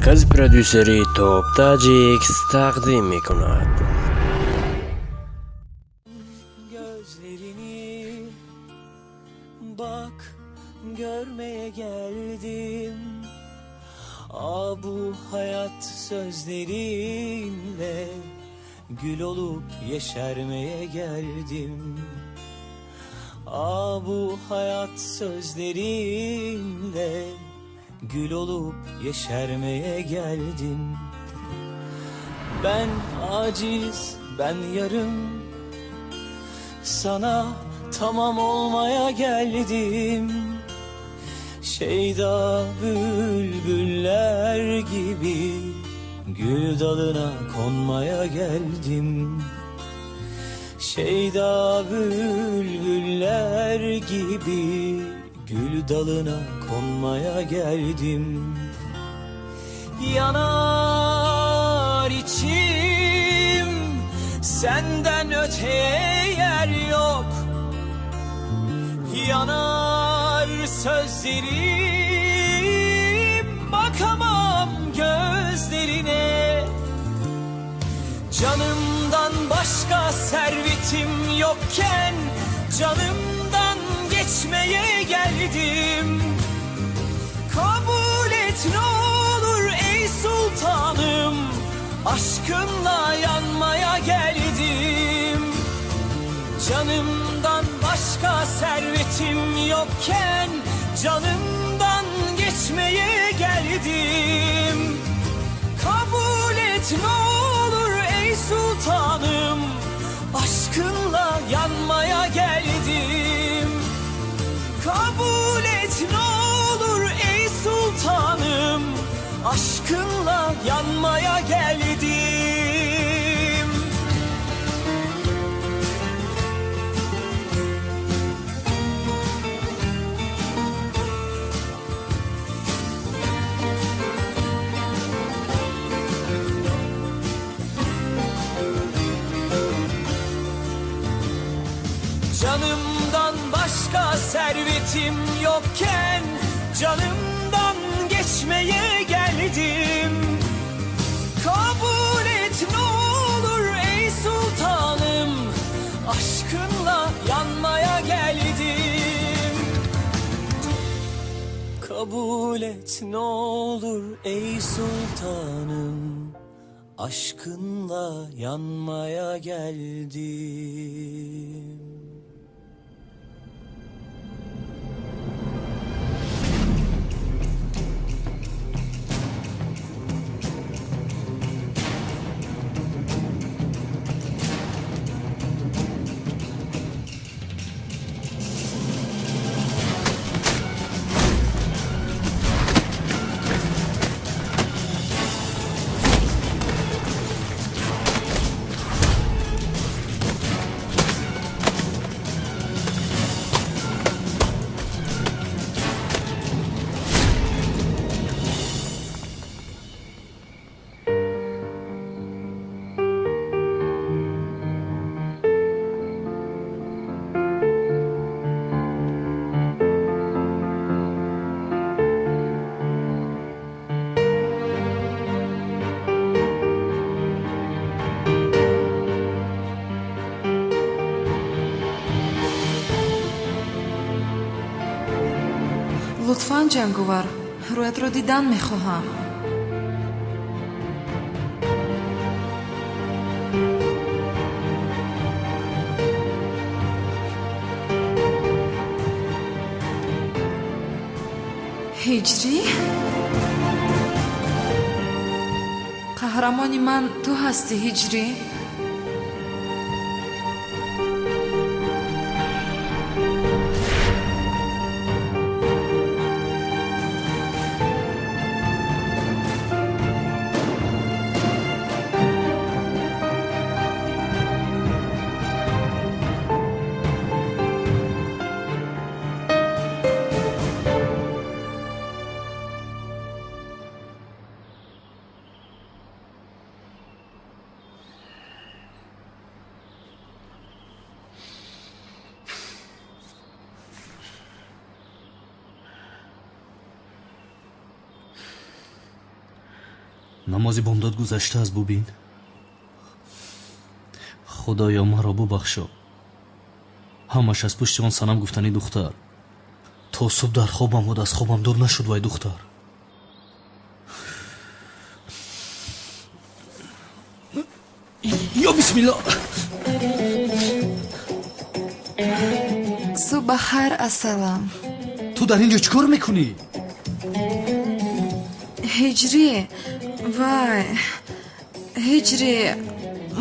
Маркази продюсерии Топ Таҷикс тақдим мекунад. Gözlerini bak görmeye geldim. Aa bu hayat sözlerinle gül olup yeşermeye geldim. Aa bu hayat sözlerinle gül olup yeşermeye geldim. Ben aciz, ben yarım, sana tamam olmaya geldim. Şeyda bülbüller gibi gül dalına konmaya geldim. Şeyda bülbüller gibi gül dalına konmaya geldim. Yanar içim, senden öteye yer yok. Yanar sözlerim, bakamam gözlerine. Canımdan başka servetim yokken canımdan geçmeye geldim. Kabul et ne olur ey sultanım, aşkınla yanmaya geldim. Canımdan başka servetim yokken canımdan geçmeye geldim. Kabul et ne olur ey sultanım, aşkınla yanmaya geldim. Kabul et ne olur ey sultanım, aşkınla yanmaya geldim. Canımdan başka servetim yokken canımdan geçmeye geldim. Kabul et ne olur ey sultanım, aşkınla yanmaya geldim. Kabul et ne olur ey sultanım, aşkınla yanmaya geldim. Лутфан, ҷанговар, рӯятро дидан мехоҳам. Ҳиҷрӣ, қаҳрамони ман ту ҳастӣ, Ҳиҷрӣ. Намози бомдод гузаштааст, бубин. Худоё, маро бубахшо. Ҳамаш аз пушти он Санам гуфтани духтар. То субҳ дар хобам буд, аз хобам дур нашуд вай духтар. Ё бисмилло! Субҳ ба хайр, ассалам. Ту дар ин ҷо чӣ кор мекунӣ? Ҳиҷрӣ, вай, ҳиҷрӣ,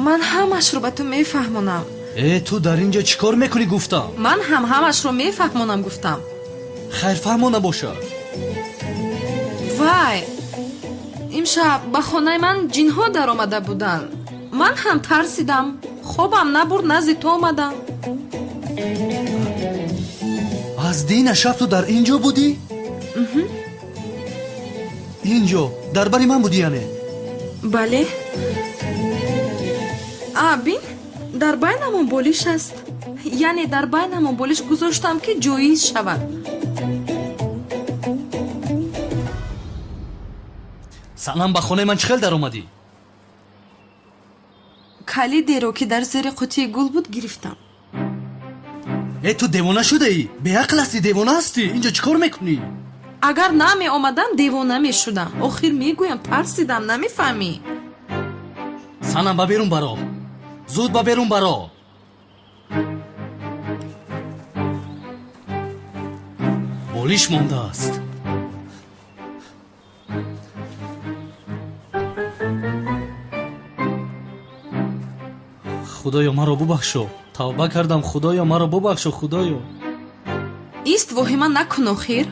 ман ҳамашро ба ту мефаҳмонам. Э, ту дар ин ҷо чӣ кор мекунӣ, гуфтам? Ман ҳам ҳамашро мефаҳмонам, гуфтам. Хайр, фаҳмо набошад. Вай, имшаб ба хонаи ман ҷинҳо даромада буданд. Ман ҳам тарсидам, хобам набурд, назди ту омадам. Аз дина шаб ту дар ин ҷо будӣ? Ин ҷо дар бари ман будӣ, яъне? Бале. А, бин, дар байнамон болиш аст. Яъне дар байнамон болиш гузоштам, ки ҷоиз шавад. Санам, ба хонаи ман чӣ хел даромадӣ? Калидеро, ки дар зери қутии гул буд, гирифтам. Э, ту девона шудаӣ? Беақл ҳастӣ, девона ҳастӣ? Ин ҷо чӣ кор мекунӣ? Агар намеомадам, девона мешудам. Охир мегӯям, тарсидам, намефаҳмӣ? Санам, ба берун баро, зуд ба берун баро. Болиш мондааст. Худоё, маро бубахшо, тавба кардам. Худоё, маро бубахшо, худоё. Ист, воҳима накун. Охир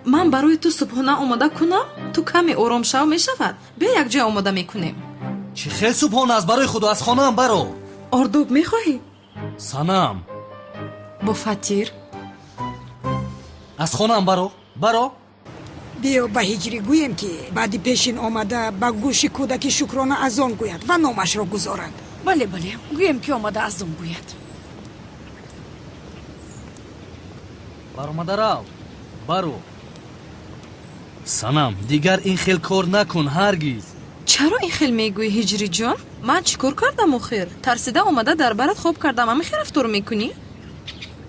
ман барои ту субҳона омода кунам, ту каме ором шав, мешавад. Биё, якҷоя омода мекунем. Чӣ хел субҳона аст, барои худо, аз хонаам баро. Ордоб мехоҳӣ? Санам! Бо фатир. Аз хонаам баро, баро. Биё, ба Ҳиҷрӣ гӯем, ки баъди пешин омада ба гӯши кӯдаки Шукрона азон гӯяд ва номашро гузорад. Бале, бале, гӯем, ки омада азон гӯяд. Баромада рав, баро. Санам, дигар ин хел кор накун ҳаргиз. Чаро ин хел мегӯӣ, Ҳиҷриҷон? Ман чӣ кор кардам? Охир тарсида омада дар барат хоб кардам, ҳамин хел рафтор мекунӣ?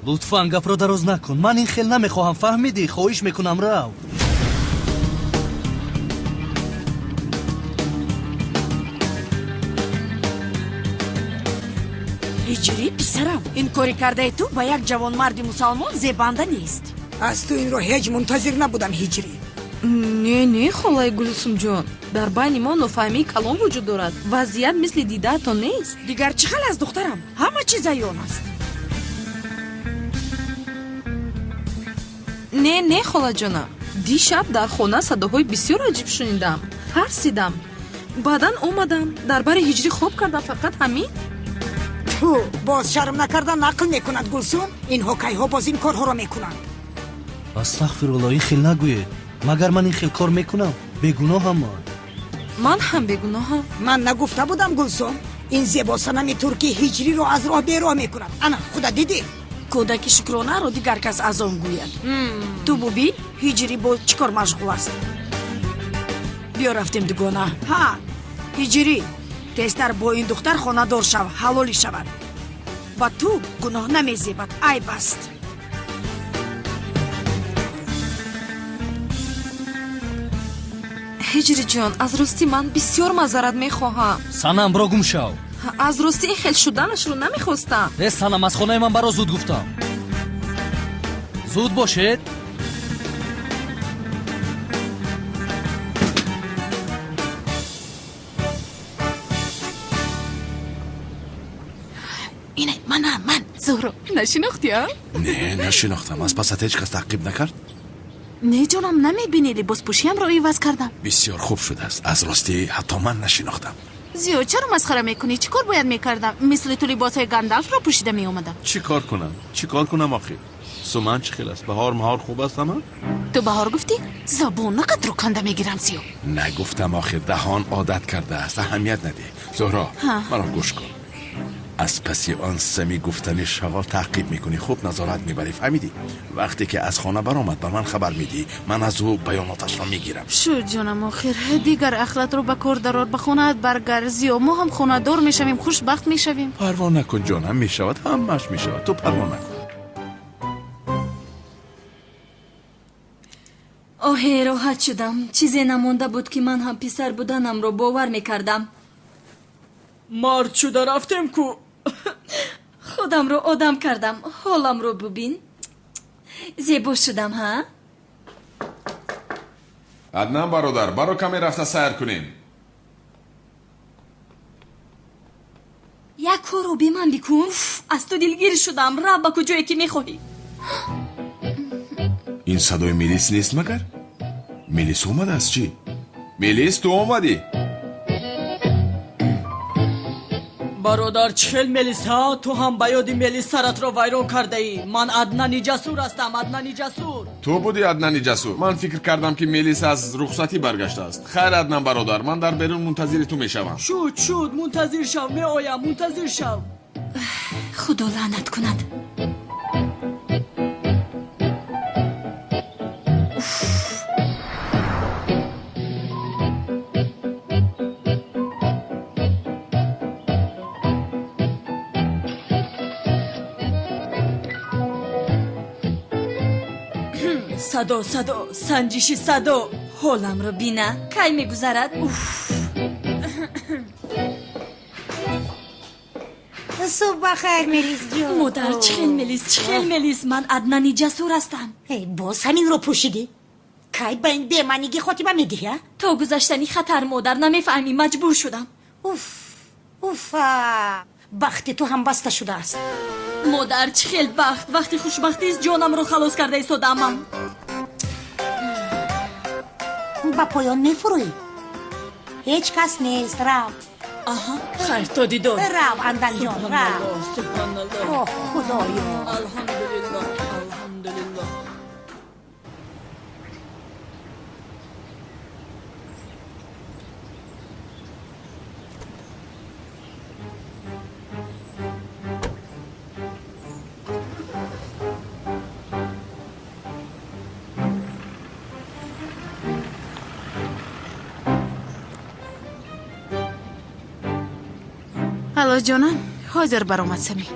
Лутфан, гапро дароз накун. Ман ин хел намехоҳам, фаҳмидӣ? Хоҳиш мекунам, рав. Ҳиҷрӣ, писарам, ин кори кардаи ту ба як ҷавонмарди мусалмон зебанда нест. Аз ту инро ҳеҷ мунтазир набудам, Ҳиҷрӣ. Не, не, холаи Гулсумҷон, дар байни мо нофаҳмии калон вуҷуд дорад. Вазъият мисли дидаатон нест. Дигар чӣ хел аст, духтарам? Ҳама чиз аён аст. Не, не, холаҷонам, дишаб дар хона садоҳои бисёр аҷиб шунидам, тарсидам, баъдан омадам, дар бари Ҳиҷрӣ хоб кардам, фақат ҳамин. Ту боз шарм накарда нақл мекунад. Гулсум, инҳо кайҳо боз ин корҳоро мекунанд? Астағфирулло, ин хел нагӯед. Магар ман ин хел кор мекунам? Бегуноҳам ман. Ман ҳам бегуноҳам. Ман нагуфта будам, Гулсум, ин зебосанами туркӣ Ҳиҷриро аз роҳ бероҳ мекунад? Ана, худа дидӣ. Кӯдаки Шукронаро дигар кас азон гӯяд. Ту бубин, Ҳиҷрӣ бо чӣ кор машғул аст. Биё, рафтем, дугона. Ҳа, Ҳиҷрӣ, тезтар бо ин духтар хонадор шав, ҳалолӣ шавад. Ба ту гуноҳ намезебад, айб аст. Ҳиҷриҷон, аз ростӣ ман бисёр маъзарат мехоҳам. Санам, бро, гум шав. Аз ростӣ ин хел шуданашро намехостам. Э, Санам, аз хонаи ман баро, зуд гуфтам. Зуд бошед. Ина, манам ман, Зуҳро, нашинохтӣ, а? Не, нашинохтам. Аз пасат ҳеҷ кас таъқиб накард? Не, ҷонам, намебинӣ, либоспӯшиямро иваз кардам. Бисёр хуб шудааст. Аз ростӣ, ҳатто ман нашинохтам. Зиёд чаро масхара мекунӣ? Чӣ кор бояд мекардам? Мисли ту либосҳои Гандалфро пӯшида меомадам? Чӣ кор кунам, чӣ кор кунам охир? Суман чӣ хел аст? Баҳор маҳор хуб аст ҳама? Ту баҳор гуфтӣ, забонақатро канда мегирам, Зиё. Нагуфтам охир, даҳон одат кардааст, аҳамият надиҳ. Зуҳро, маро гӯш кун. Аз паси он сами гуфтани шағол таъқиб мекунӣ, хуб назорат мебарӣ, фаҳмидӣ? Вақте ки аз хона баромад, ба ман хабар медиҳӣ, ман аз ӯ баёноташро мегирам. Шуд, ҷонам, охир дигар ахлатро ба кор дарор, ба хонаат баргард. Зиё, мо ҳам хонадор мешавем, хушбахт мешавем. Парво накун, ҷонам, мешавад, ҳамааш мешавад, ту парво накун. Оҳе, роҳат шудам. Чизе намонда буд, ки ман ҳам писар буданамро бовар мекардам. Мард шуда рафтем ку. Худамро одам кардам. Ҳоламро бубин. Зебо шудам, ҳа? Аднан бародар, баро каме рафта сайр кунем. Як корро бе ман бикун. Аз ту дилгир шудам. Рав ба куҷое ки мехоҳӣ. Ин садои Мелис нест магар? Мелис омадааст чӣ? Мелис, ту омадӣ? Бародар, чӣ хел Мелис, ҳа? Ту ҳам ба ёди Мелис саратро вайрон кардаӣ. Ман Аднани Ҷасур ҳастам, Аднани Ҷасур. Ту будӣ Аднани Ҷасур? Ман фикр кардам, ки Мелис аз рухсатӣ баргаштааст. Хайр, Аднан бародар, ман дар берун мунтазири ту мешавам. Шуд, шуд, мунтазир шав, меоям, мунтазир шав. Худо лаънат кунад. Садо, садо, санҷиши садо. Ҳоламро бина, кай мегузарад? Уф. Субҳ бахайр, Мелисҷон. Модар, чӣ хел Мелис, чӣ хел Мелис? Ман Аднани Ҷасур ҳастам. Боз ҳаминро пӯшидӣ? Кай ба ин бемаънигӣ хотима медиҳӣ, а? То гузаштани хатар, модар, намефаҳмӣ, маҷбур шудам. Уф, уфа, бахти ту ҳам баста шудааст. Модар, чӣ хел бахт? Вақти хушбахтист, ҷонамро халос карда истодаам ман. Ба поён мефурӯӣ? Ҳеҷ кас нест, рав. Аҳа, хайр, то дидор. Рав, Анданҷон, рав. Субҳаналлоҳ, Оҳ, худоё. Алҳамдулиллоҳ, алҳамдулиллоҳ. Алло, ҷонам, ҳозир баромад Сами.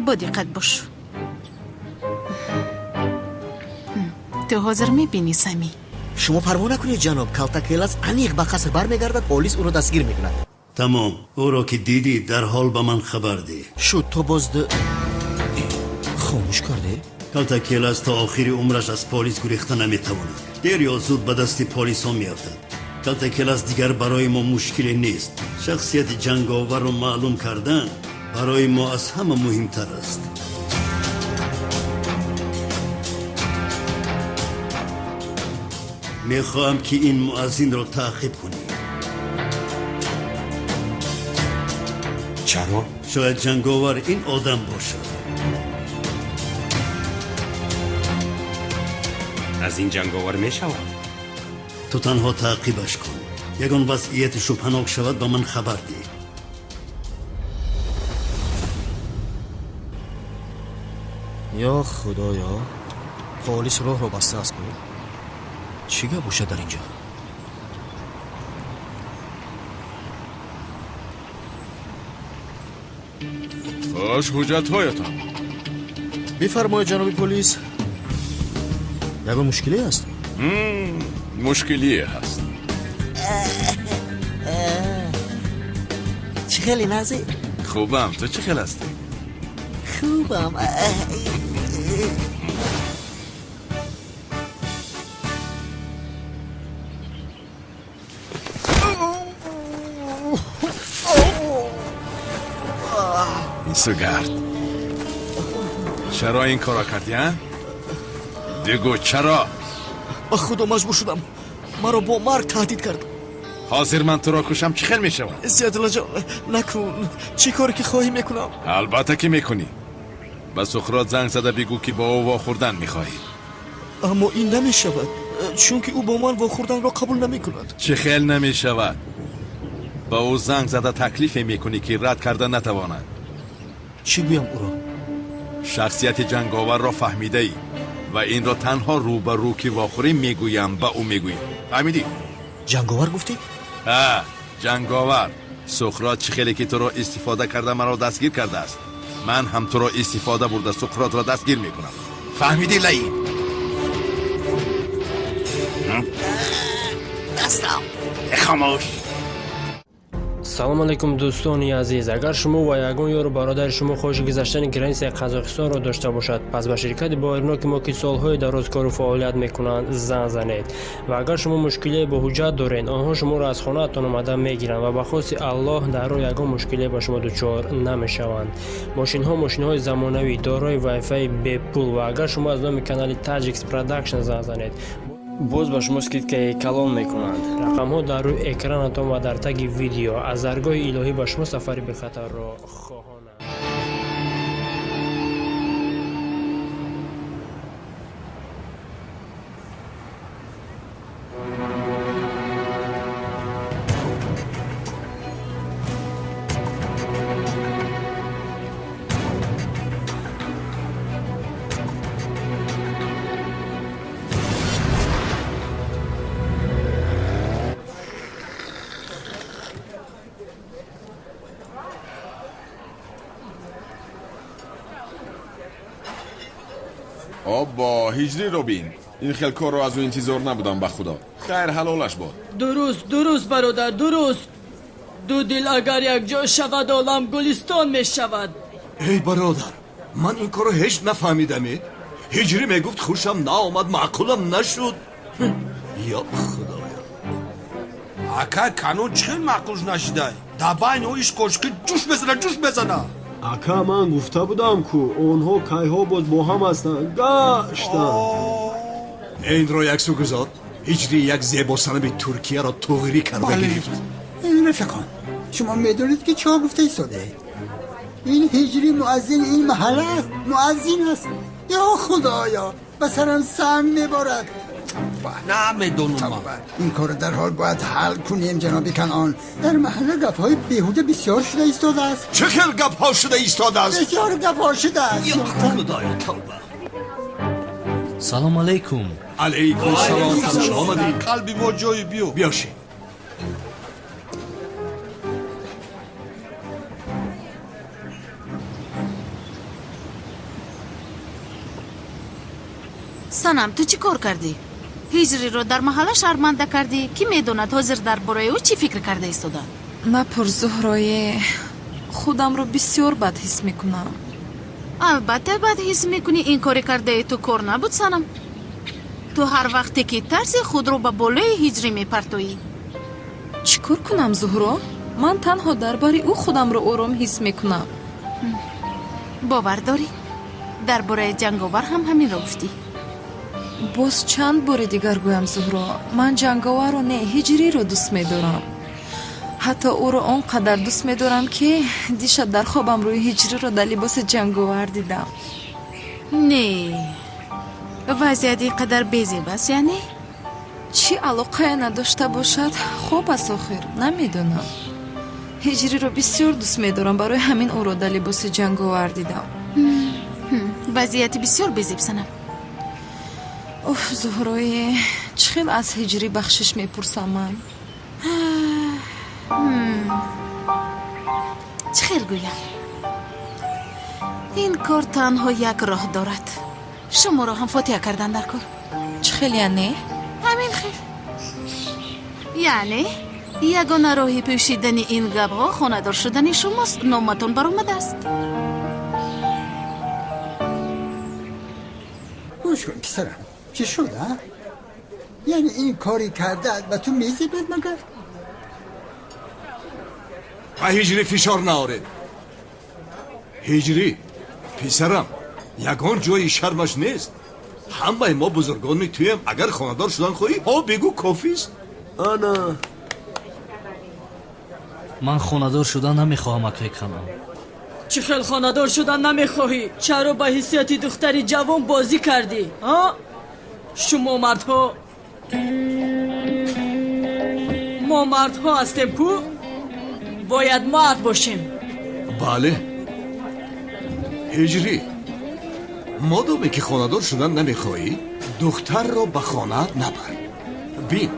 Бо диққат бош. Ту ҳозир мебинӣ, Сами. Шумо парво накунед, ҷаноб. Калтакелас аниқ ба қаср бармегардад, полис ӯро дастгир мекунад. Тамом, ӯро ки дидӣ, дарҳол ба ман хабар деҳ. Шуд, то боз хомӯш карде? Калтакелас то охири умраш аз полис гурехта наметавонад. Дер ё зуд ба дасти полисҳо меафтад. Калтакелас дигар барои мо мушкиле нест. Шахсияти ҷанговарро маълум кардан барои мо аз ҳама муҳимтар аст. Мехоҳам, ки ин муаззинро таъқиб кунӣ. Чаро? Шояд ҷанговар ин одам бошад. Аз ин ҷанговар мешавад? Ту танҳо таъқибаш кун. Ягон вазъияти шубҳанок шавад, ба ман хабар деҳ. Ё худоё, полис роҳро бастааст ку. Чӣ гап бошад дар ин ҷо? Хуш, ҳуҷҷатҳоятон. Бифармоед, ҷаноби полис. Ягон мушкиле аст? Мушкилие ҳаст. Чӣ хеле нағзӣ? Хубам, ту чӣ хел ҳастӣ? Хубам. Сугард, чаро ин корро кардӣ, а? Бигӯ, чаро? Ба худо, маҷбур шудам. Маро бо марг таҳдид кард. Ҳозир ман туро кушам, чӣ хел мешавад? Зиёдуллоҷон, накун. Чӣ коре ки хоҳӣ мекунам. Албатта ки мекунӣ. Ба Сухрот занг зада бигӯ, ки бо ӯ вохӯрдан мехоҳӣ. Аммо ин намешавад, чунки ӯ бо ман вохӯрданро қабул намекунад. Чӣ хел намешавад? Ба ӯ занг зада таклифе мекунӣ, ки рад карда натавонад. Чӣ гӯям ӯро? Шахсияти ҷанговарро фаҳмидаӣ ва инро танҳо рӯ ба рӯ ки вохӯрӣ мегӯям, ба ӯ мегӯӣ. Фаҳмидӣ? Ҷанговар гуфтӣ? Ҳа, ҷанговар. Суқрот чӣ хеле ки туро истифода карда маро дастгир кардааст, ман ҳам туро истифода бурда Суқротро дастгир мекунам. Фаҳмидӣ, лаин? Дастам. Хомӯш. Салом алайкум, дӯстони азиз. Агар шумо ва ягон ёру бародари шумо хоҳиши гузаштани границаи Қазоқистонро дошта бошад, пас ба ширкати боирноки мо, ки солҳои дароз кору фаъолият мекунанд, занг занед. Ва агар шумо мушкилие бо ҳуҷҷат доред, онҳо шуморо аз хонаатон омада мегиранд ва ба хости Аллоҳ дар роҳ ягон мушкилие ба шумо дучор намешаванд. Мошинҳо мошинҳои замонавӣ, дорои вайфаи бепул, ва агар шумо аз номи канали Таҷикс Продакшн занг занед, боз ба шумо скидкаи калон мекунанд. Рақамҳо дар рӯи экранатон ва дар таги видео. Аз даргоҳи илоҳӣ ба шумо сафари бехатарро хоҳонам. Оббо, ҳиҷриро бин. Ин хел корро аз ӯ интизор набудам, ба худо. Хайр, ҳалолаш бод. Дуруст, дуруст, бародар, дуруст. Ду дил агар якҷо шавад, олам гулистон мешавад. Эй бародар, ман ин корро ҳеҷ нафаҳмидаме. Ҳиҷрӣ мегуфт хушам наомад, маъқулам нашуд. Ё худоё. Ака, канун чӣ хел маъқулш нашидай? Дар байни ӯ ишқу ошиқӣ ҷӯш мезана, ҷӯш мезана. Ака, ман гуфта будам, ку онҳо кайҳо боз бо ҳам ҳастанд, гаштанд. Инро яксу гузор. Ҳиҷрӣ як зебосанами Туркияро туғрӣ карда гирифт. Рафиқон, шумо медонед, ки чӣ гуфта истодаед? Ин ҳиҷрӣ муаззини ин маҳалла аст, муаззин аст. Ё худоё, ба сарам санг меборад. Намедонам. Ин корро дарҳол бояд ҳал кунем, ҷаноби Канъон. Дар маҳалла гапҳои беҳуда бисёр шуда истодааст. Чӣ хел гапҳо шуда истодааст? Бисёр гапҳо шудааст. Ё худоё, тавба. Салом алайкум. Алайкум салом, хуш омадед. Қалби мо ҷои, биё. Биёши. Санам, ту чӣ кор кардӣ? Ҳиҷриро дар маҳалла шарманда кардӣ. Кӣ медонад, ҳозир дар бораи ӯ чӣ фикр карда истода? Напурс, Зуҳрое, худамро бисёр бад ҳис мекунам. Албатта бад ҳис мекунӣ. Ин кори кардаи ту кор набуд, Санам. Ту ҳар вақте ки тарси, худро ба болои ҳиҷрӣ мепартоӣ. Чӣ кор кунам, Зуҳро? Ман танҳо дар бари ӯ худамро ором ҳис мекунам. Бовар дорӣ, дар бораи ҷанговар ҳам ҳаминро гуфтӣ. Боз чанд бори дигар гӯям, Зуҳро, ман ҷанговарро не, ҳиҷриро дӯст медорам. Ҳатто ӯро он қадар дӯст медорам, ки дишаб дар хобам рӯи ҳиҷриро дар либоси ҷанговар дидам. Не, вазъият ин қадар безеб аст, яъне? Чӣ алоқае надошта бошад, хоб аст охир, намедонам. Ҳиҷриро бисёр дӯст медорам, барои ҳамин ӯро дар либоси ҷанговар дидам. Вазъияти бисёр безеб, Санам. Уф, Зуҳрое, чӣ хел аз ҳиҷрӣ бахшиш мепурсам ман? Чӣ хел гӯям, ин кор танҳо як роҳ дорад: шуморо ҳам фотиҳа кардан дар кор. Чӣ хел яъне? Ҳамин хел, яъне ягона роҳи пӯшидани ин гапҳо хонадор шудани шумост. Номатон баромадааст. Гӯш кун, писарам, чӣ шуд, а? Яъне ин кори кардаат ба ту мезебад магар? Ба ҳиҷрӣ фишор наоред. Ҳиҷрӣ, писарам, ягон ҷои шармаш нест. Ҳамаи мо бузургони туем. Агар хонадор шудан хоҳӣ, ҳо бигӯ, кофист. Ана. Ман хонадор шудан намехоҳам, акай Канъон. Чӣ хел хонадор шудан намехоҳӣ? Чаро ба ҳиссияти духтари ҷавон бозӣ кардӣ, а? Шумо мардҳо, мо мардҳо ҳастем ку. Бояд мард бошем. Бале, Ҳиҷрӣ, модоме ки хонадор шудан намехоҳӣ, духтарро ба хонаат набар. Бин,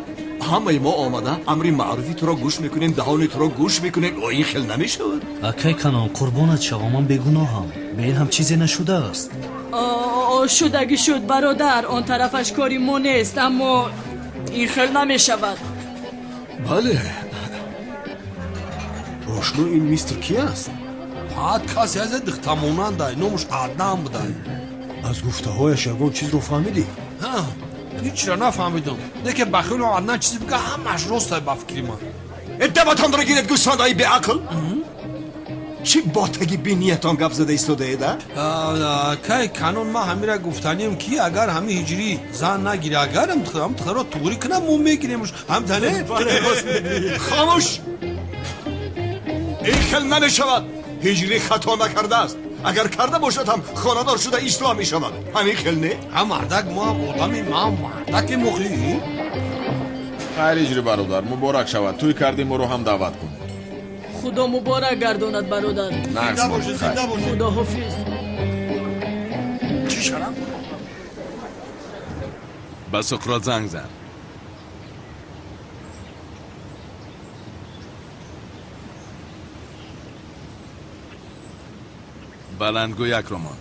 ҳамаи мо омада амри маъруфи туро гӯш мекунем, даҳони туро гӯш мекунем. О, ин хел намешавад. Акай Канон, қурбонат шавам, ман бегуноҳам. Бе ин ҳам чизе нашудааст. Шудагӣ шуд, бародар, он тарафаш кори мо нест, аммо ин хел намешавад. Бале. Ошно, ин мистер ки аст? Баъд касе аз духтамонандай, номаш Аднан будай. Аз гуфтаҳояш ягон чизро фаҳмидӣ? Ҳечра нафаҳмидам, лекин ба хиёлам Аднан чизе бига, ҳамааш ростай ба фикри ман. Дабатонро гиред, гӯсфандаи беақл! Чӣ ботаги бениятон гап зада истодаед, а? Кай Канон, ман ҳамира гуфтанем, ки агар ҳами Ҳиҷрӣ зан нагири, агар ҳам духтаро туғрӣ кунам, мо мегиремш ҳамтане. Хомӯш! Ин хел намешавад. Ҳиҷрӣ хато накардааст. Агар карда бошад ҳам, хонадор шуда ислоҳ мешавад. Ҳамин хел не? Ҳа, мардак, мо ҳам одами, ман мардаке мохӣ. Хайр, Ҳиҷрӣ бародар, муборак шавад. Тӯй кардем, моро ҳам даъват кун. Худо муборак гардонад, бародар. Нағз бошед, хайр. Худоҳофиз. Чӣ шарам? Ба Суқрот занг зан. Баландгӯякро мон.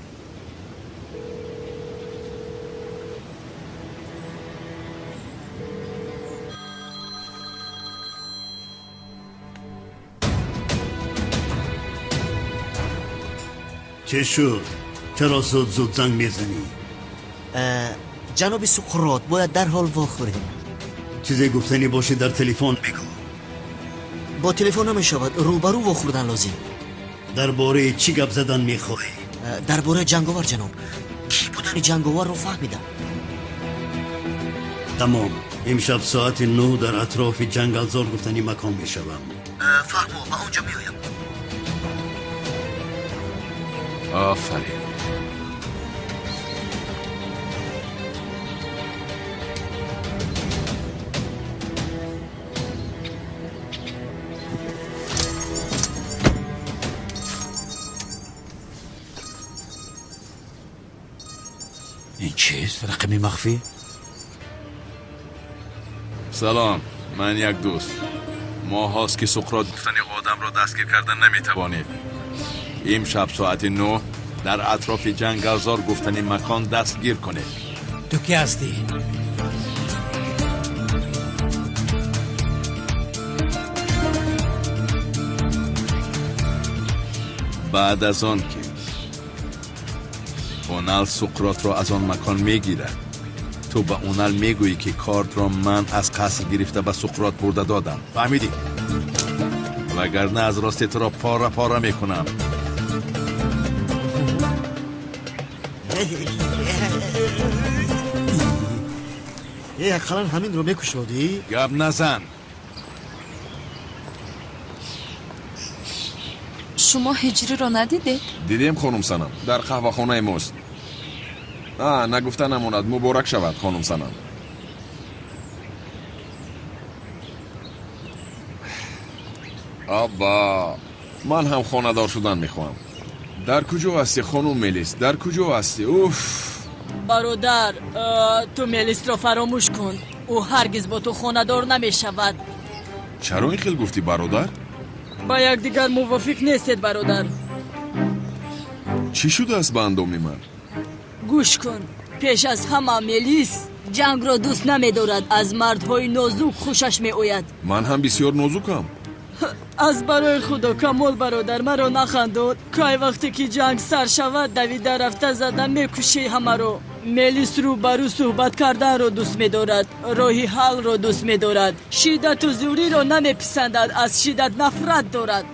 Чӣ шуд? Чаро зуд зуд занг мезанӣ? Ҷаноби Суқрот, бояд дарҳол вохӯрем. Чизе гуфтанӣ бошӣ, дар телефон бигӯ. Бо телефон намешавад, рӯбарӯ вохӯрдан лозим. Дар бораи чӣ гап задан мехоҳӣ? Дар бораи ҷанговар, ҷаноб. Кӣ будани ҷанговарро фаҳмидам. Тамом, имшаб соати 9 дар атрофи ҷангалзор гуфтани макон мешавам. Фаҳмо, ба он ҷо меоям. Офарин. Ин чист? Рақами махфӣ? Салом, ман як дӯст. Моҳост ки Суқрот гуфтани одамро дастгир кардан наметавонед. Имшаб соати 9 дар атрофи ҷангалзор гуфтани макон дастгир кунед. Ту кӣ ҳастӣ? Баъд аз он ки Онал Суқротро аз он макон мегирад, ту ба Онал мегӯӣ, ки кортро ман аз қаср гирифта ба Суқрот бурда додам. Фаҳмидӣ? Вагарна аз рости туро пора пора мекунам. Е, ақаллан ҳаминро мекушодӣ? Гап назан. Шумо Ҳиҷриро надидед? Дидем, хонум Санам, дар қаҳвахонаи мост. А, нагуфта намонад, муборак шавад, хонум Санам. Абба, ман ҳам хонадор шудан мехоҳам. Дар куҷо ҳастӣ, хонум Мелис? Дар куҷо ҳастӣ? Уф! Бародар, ту Мелисро фаромӯш кун. Ӯ ҳаргиз бо ту хонадор намешавад. Чаро ин хел гуфтӣ, бародар? Ба якдигар мувофиқ нестед, бародар. Чӣ шудааст ба андоми ман? Гӯш кун, пеш аз ҳама Мелис ҷангро дӯст намедорад, аз мардҳои нозук хушаш меояд. Ман ҳам бисёр нозукам. Аз барои худо, Камол бародар, маро нахандод. Кай вақте ки ҷанг сар шавад, давида рафта зада мекушӣ ҳамаро. Мелис рӯбарӯ суҳбат карданро дӯст медорад, роҳи ҳаллро дӯст медорад, шиддату зӯриро намеписандад, аз шиддат нафрат дорад.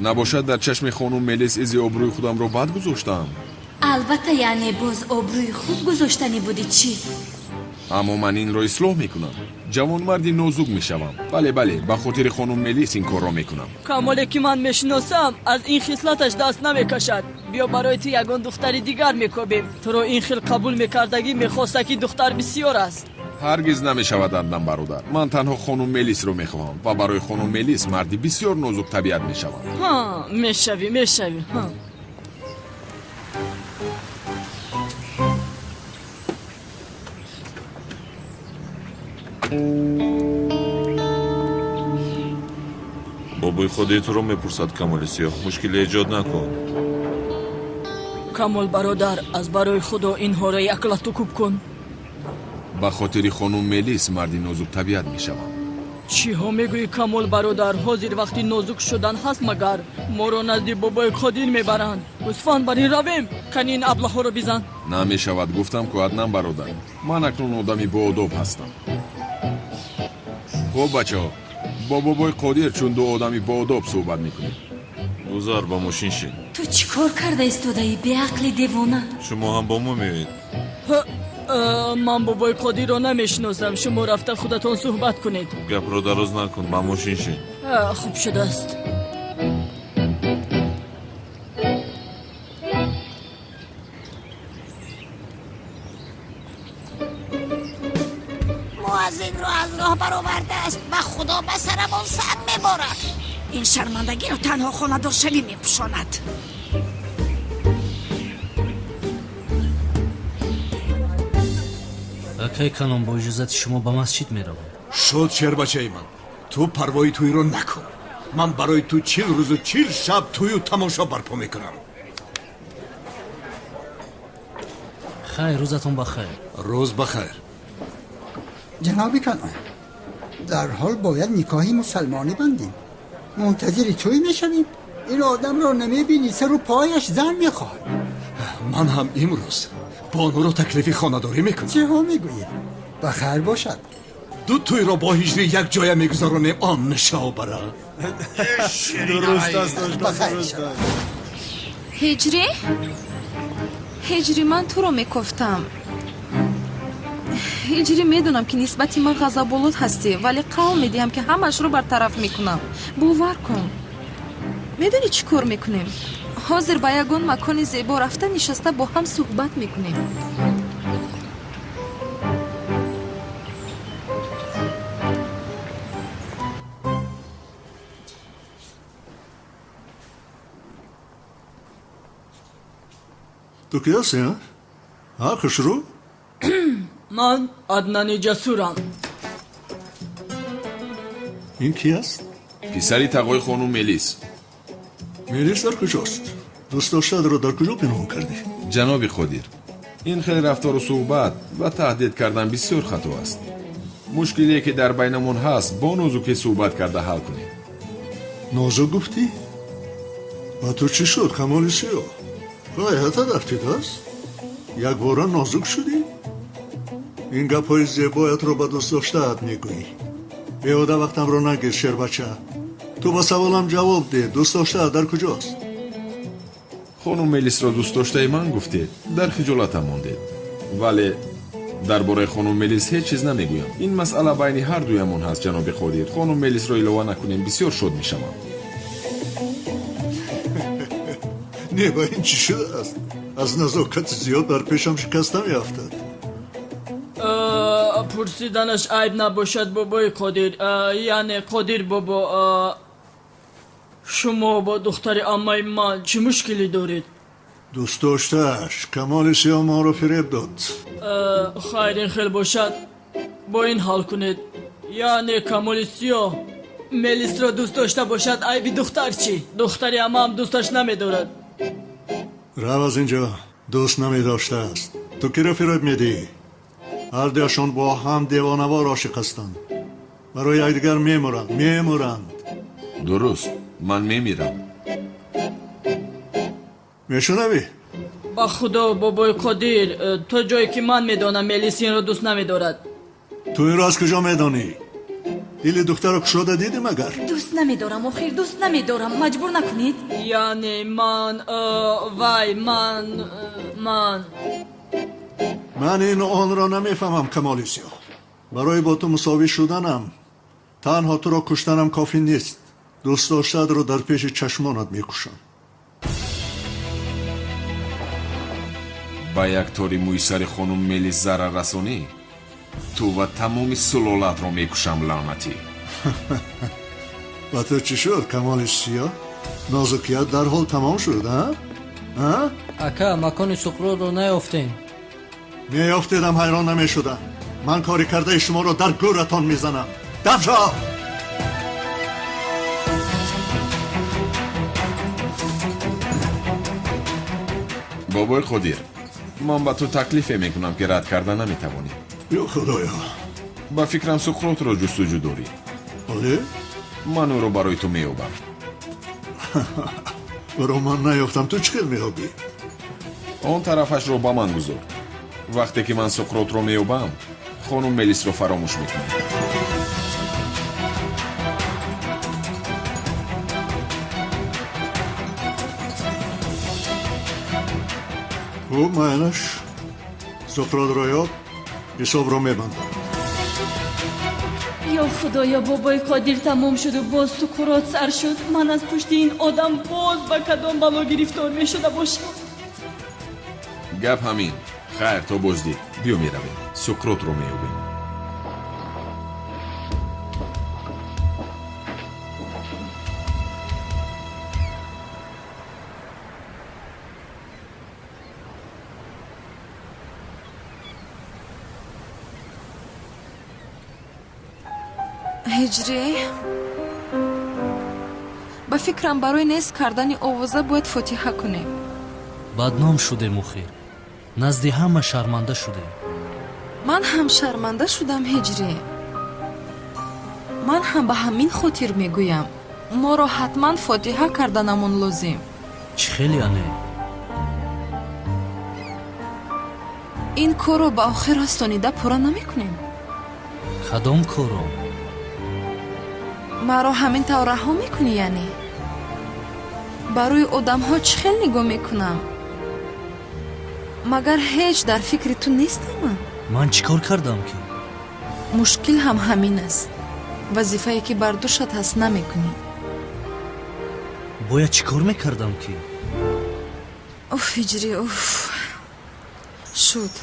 Набошад дар чашми хонум Мелис изи обрӯи худамро бад гузоштаам? Албатта, яъне боз обрӯи хуб гузоштанӣ будӣ чӣ? Аммо ман инро ислоҳ мекунам. Ҷавонмарди нозук мешавам. Бале, бале, ба хотири хонум Мелис ин корро мекунам. Камоле ки ман мешиносам, аз ин хислаташ даст намекашад. Биё барои ту ягон духтари дигар мекобем. Туро ин хел қабул мекардагӣ мехоста, ки духтар бисёр аст. Ҳаргиз намешавад, Аднан бародар. Ман танҳо хонум Мелисро мехоҳам ва барои хонум Мелис марди бисёр нозуктабиат мешавам. Ҳа, мешавӣ, мешавӣ, ҳа. Бобои Қодир туро мепурсад, Камоли Сиёҳ. Мушкиле эҷод накун. Камол бародар, аз барои Худо инҳоро як лату кӯб кун. Ба хотири хонум Мелис марди нозуктабиат мешавам. Чиҳо мегӯӣ, Камол бародар? Ҳозир вақти нозук шудан ҳаст магар? Моро назди бобои Қодир мебаранд. Гӯсфанд барин равем, кани ин аблаҳоро бизан. Намешавад, гуфтам ку, Аднан бародар. Ман акнун одами боодоб ҳастам. Хуб, бачаҳо, бо бобои Қодир чун ду одами боодоб суҳбат мекунем. Гузар, ба мошин шин. Ту чӣ кор карда истодаӣ, беақли девона? Шумо ҳам бо мо меоед. Ман бобои Қодирро намешиносам. Шумо рафта худатон суҳбат кунед. Гапро дароз накун, ба мошин шин. Хуб шудааст. Муаззинро аз роҳ баровардааст. Ба Худо, ба сарамон санг меборад. Ин шармандагиро танҳо хонадоршавӣ мепӯшонад. Акай Канон, бо иҷозати шумо ба масҷид меравам. Шуд, шербачаи ман, ту парвои тӯйро накун. Ман барои ту 40 рӯзу 40 шаб тӯю тамошо барпо мекунам. Хайр, рӯзатон ба хайр. Рӯз ба хайр. Ҷаноби Канон, дарҳол бояд никоҳи мусалмонӣ бандем. Мунтазири тӯй мешавем. Ин одамро намебинӣ, сару пояш зан мехоҳад. Ман ҳам имрӯз бонуро таклифи хонадорӣ мекунам. Чиҳо мегӯед? Ба хайр бошад. Ду тӯйро бо ҳиҷрӣ як ҷоя мегузаронем, он нишобара. Дуруст аст. Ба хайр шавад. Ҳиҷрӣ, ҳиҷрӣ, ман туро мекофтам. Ҳиҷрӣ, медонам, ки нисбати ман ғазаболуд ҳастӣ, вале қавл медиҳам, ки ҳамаашро бартараф мекунам. Бовар кун. Медонӣ чӣ кор мекунем? Ҳозир ба ягон макони зебо рафта нишаста бо ҳам суҳбат мекунем. Ту ки ҳастӣ, ҳа, хушрӯ? Ман Аднани Ҷасурам. Ин ки аст? Писари тағои хонум Мелис. Мелис дар куҷост? Дӯстдоштаатро дар куҷо пинҳон кардӣ? Ҷаноби Қодир, ин хел рафтору суҳбат ва таҳдид кардан бисёр хато аст. Мушкилие ки дар байнамон ҳаст, бо нозукӣ суҳбат карда ҳал кунем. Нозук гуфтӣ? Ба ту чӣ шуд, Камоли Сиёҳ? Ғайратат афтидааст? Якбора нозук шудӣ? Ин гапҳои зебоятро ба дӯстдоштаат мегӯӣ. Беҳуда вақтамро нагир, шербача. Ту ба саволам ҷавоб деҳ, дӯстдоштаат дар куҷост? Хонум Мелисро дӯстдоштаи ман гуфтед, дар хиҷолатам мондед. Вале дар бораи хонум Мелис ҳеҷ чиз намегӯям. Ин масъала байни ҳар дуямон ҳаст, ҷаноби Қодир. Хонум Мелисро илова накунем, бисёр шод мешавам. Не, ба ин чӣ шудааст? Аз назокати зиёд дар пешам шикаста меафтад. Пурсиданаш айб набошад, бобои Қодир, яъне Қодир бобо, шумо бо духтари аммаи ман чӣ мушкилӣ доред? Дӯстдоштааш Камоли Сиёҳ моро фиреб дод. Хайр, ин хел бошад, бо ин ҳал кунед. Яъне Камоли Сиёҳ Мелисро дӯст дошта бошад, айби духтар чӣ? Духтари аммаам дӯсташ намедорад. Рав аз инҷо, дӯст намедоштааст. Ту киро фиреб медиҳӣ? Ҳардуяшон бо ҳам девонавор ошиқ ҳастанд. Барои якдигар мемуранд, мемуранд. Дуруст, ман мемирам. Мешунавӣ? Ба Худо, бобои Қодир, то ҷое ки ман медонам, Мелис инро дӯст намедорад. Ту инро аз куҷо медонӣ? Дили духтаро кушода дидӣ магар? Дӯст намедорам, охир дӯст намедорам, маҷбур накунед. Яъне ман, вай, ман, ман. Ман ин онро намефаҳмам, Камоли Сиёҳ. Барои бо ту мусовӣ шуданам танҳо туро куштанам кофӣ нест. Дӯстдоштаатро дар пеши чашмонат мекушам. Ба як тори мӯи сари хонум Мелис зарар расонӣ, Ту ва тамоми сулолаатро мекушам, лаънатӣ. Ба ту чӣ шуд, Камоли Сиёҳ? Нозукият дарҳол тамом шуд, а? А? Ака, макони Суқротро наёфтем. Меёфтедам, ҳайрон намешудам. Ман кори кардаи шуморо дар гӯратон мезанам. Дафшо! Бобои Қодир, ман ба ту таклифе мекунам, ки рад карда наметавонӣ. Ё Худоё! Ба фикрам, Суқротро ҷустуҷӯ дорӣ. Бале? Ман ӯро барои ту меёбам. Ӯро ман наёфтам, ту чӣ хел меёбӣ? Он тарафашро ба ман гузор. Вақте ки ман Суқротро меёбам, хонум Мелисро фаромӯш мекунам. Хуб, майлаш, Суқротро ёб, ҳисобро мебандам. Ё Худоё, бобои Қодир тамом шуду боз Сукурот сар шуд. Ман аз пушти ин одам боз ба кадом бало гирифтор мешуда бошам? Гап ҳамин. Хайр, то боздид. Биё, меравем, Суқротро меёбем. Ҳиҷрӣ, ба фикрам, барои нест кардани овоза бояд фотиҳа кунем. Бадном шудем, охир назди ҳама шарманда шудем. Ман ҳам шарманда шудам, Ҳиҷрӣ. Ман ҳам ба ҳамин хотир мегӯям, моро ҳатман фотиҳа карданамон лозим. Чӣ хеле ане? Ин корро ба охир расонида пурра намекунем. Кадом корро? Маро ҳамин тавр раҳо мекунӣ, яъне? Барои одамҳо чӣ хел нигоҳ мекунам? Магар ҳеҷ дар фикри ту нестам ман? Ман чӣ кор кардам ки? Мушкил ҳам ҳамин аст. Вазифае ки бар дӯшат ҳаст, намекунӣ. Бояд чӣ кор мекардам ки? Уф, Ҳиҷрӣ, уф, шуд.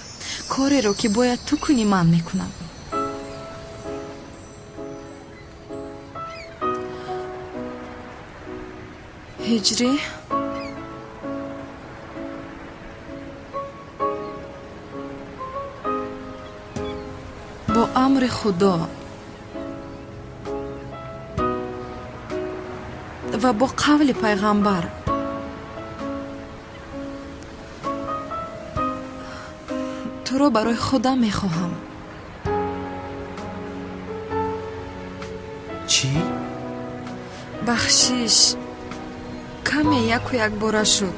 Кореро ки бояд ту кунӣ, ман мекунам. Ҳиҷрӣ, бо амри Худо ва бо қавли пайғамбар туро барои худам мехоҳам. Чӣ? Бахшиш, каме яку якбора шуд.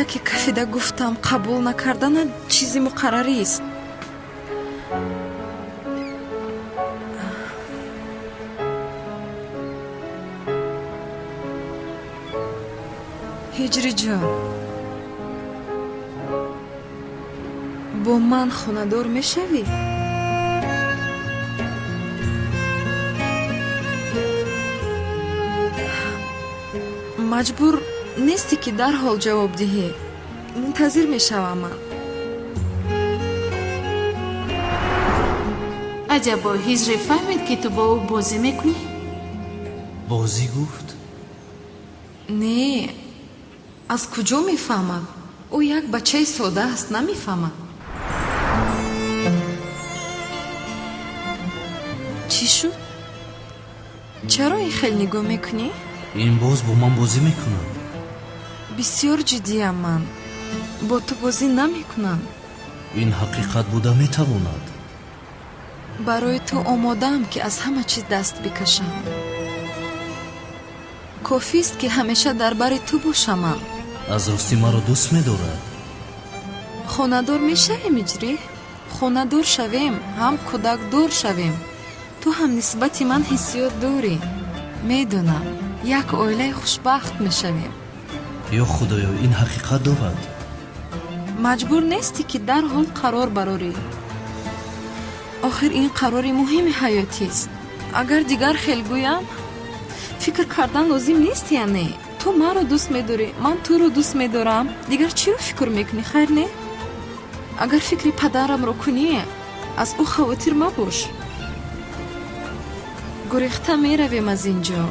Яке кафида гуфтам, қабул накарданат чизи муқаррарист. Ҳиҷриҷон, бо ман хонадор мешавӣ? Маҷбур нестӣ, ки дарҳол ҷавоб диҳӣ. Мунтазир мешавам ман. Аҷабо, Ҳиҷрӣ фаҳмид, ки ту бо ӯ бозӣ мекунӣ? Бозӣ гуфт? Не, аз куҷо мефаҳмад? Ӯ як бачаи сода аст, намефаҳмад. Чӣ шуд? Чаро ин хел нигоҳ мекунӣ? Ин боз бо ман бозӣ мекунад. Бисёр ҷиддиям ман. Бо ту бозӣ намекунам. Ин ҳақиқат буда метавонад? Барои ту омодаам, ки аз ҳама чиз даст бикашам. Кофист, ки ҳамеша дар бари ту бошам ман. Аз ростӣ маро дӯст медорад? Хонадор мешавем, Иҷрӣ. Хонадор шавем, ҳам кӯдакдор шавем. Ту ҳам нисбати ман ҳиссиёт дорӣ, медонам. Як оилаи хушбахт мешавем. Ё Худоё, ин ҳақиқат дорад? Маҷбур нестӣ, ки дарҳол қарор барорӣ. Охир ин қарори муҳими ҳаётист. Агар дигар хел гӯям, фикр кардан лозим нест, яъне ту маро дӯст медорӣ, ман туро дӯст медорам. Дигар чиро фикр мекунӣ? Хайр, не, агар фикри падарамро кунӣ. Аз ӯ хавотир мабош. Гурехта меравем аз ин ҷо.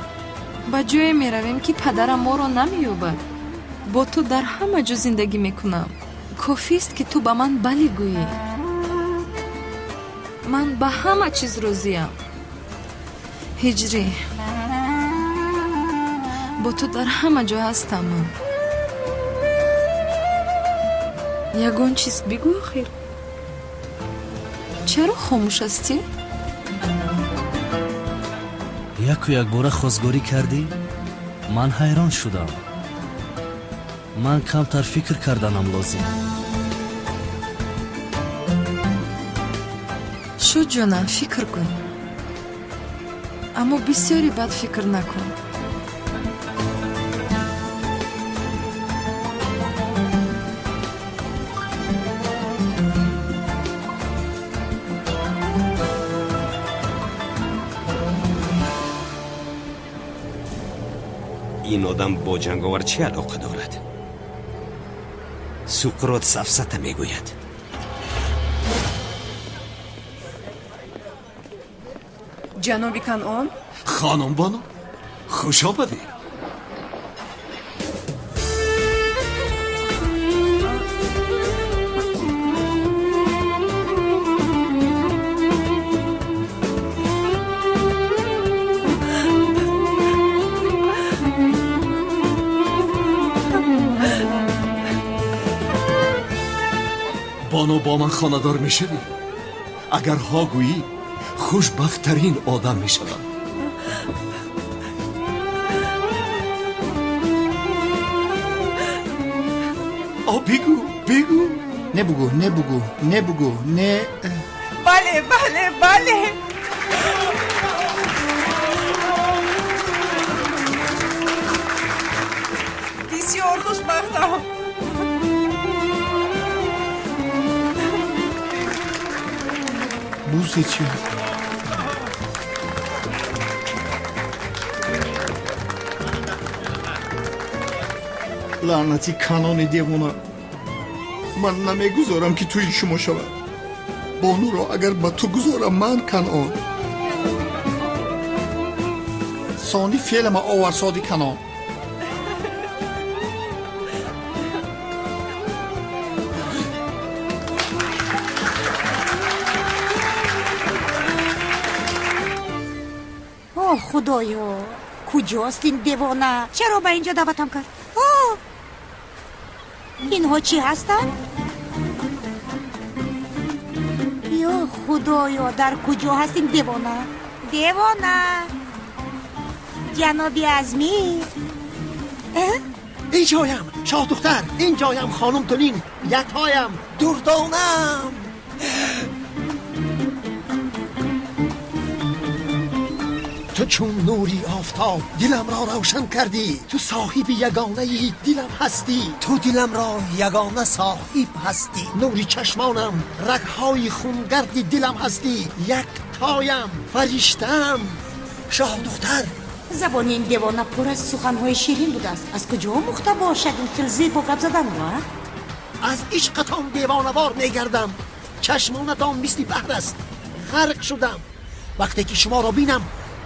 Ба ҷое меравем, ки падарам моро намеёбад. Бо ту дар ҳама ҷо зиндагӣ мекунам. Кофист, ки ту ба ман бале гӯӣ. Ман ба ҳама чиз розиям. Ҳиҷрӣ, бо ту дар ҳама ҷо ҳастам ман. Ягон чиз бигӯ охир. Чаро хомӯш ҳастӣ? Яку якбора хостгорӣ кардӣ? Ман ҳайрон шудам. Ман камтар фикр карданам лозим. Шуд, ҷонам, фикр кун. Аммо бисёре бад фикр накун. Ин одам бо ҷанговар чӣ алоқа дорад? Суқрот сафсата мегӯяд. Ҷаноби Канъон? Хонум бону, хуш омадӣ. Бону, бо ман хонадор мешавӣ? Агар ҳо гӯӣ, хушбахттарин одам мешавам. О, бигӯ, бигӯ. Не бугӯ, не бугӯ, не бугӯ, не. Бале, бале, бале. Бисёр хушбахтам. Бусе чи? Лаънати Канони девона, ман намегузорам, ки тӯи шумо шавад. Бонуро агар ба ту гузорам, ман Канъон сони феълама оварсоди Канон. О, худоё, куҷост ин девона? Чаро ба ин ҷо даъватам кард? О, инҳо чӣ ҳастанд? Ё худоё, дар куҷо ҳаст ин девона? Девона, ҷаноби Азмӣ. Ин ҷоям, шоҳдухтар, ин ҷоям, хонум Тулин, якҳоям, дурдонам. Ту чун нури офтоб диламро равшан кардӣ. Ту соҳиби ягонаи дилам ҳастӣ. Ту диламро ягона соҳиб ҳастӣ. Нури чашмонам, рагҳои хунгарди дилам ҳастӣ. Яктоям, фариштаам, шоҳдухтар. Забони ин девона пур аз суханҳои ширин будааст. Аз куҷо омӯхта бошад ин хел зебо гап заданро? Аз ишқатон девонавор мегардам. Чашмонатон мисли баҳр аст. Ғарқ шудам. Вақте ки шуморо бинам,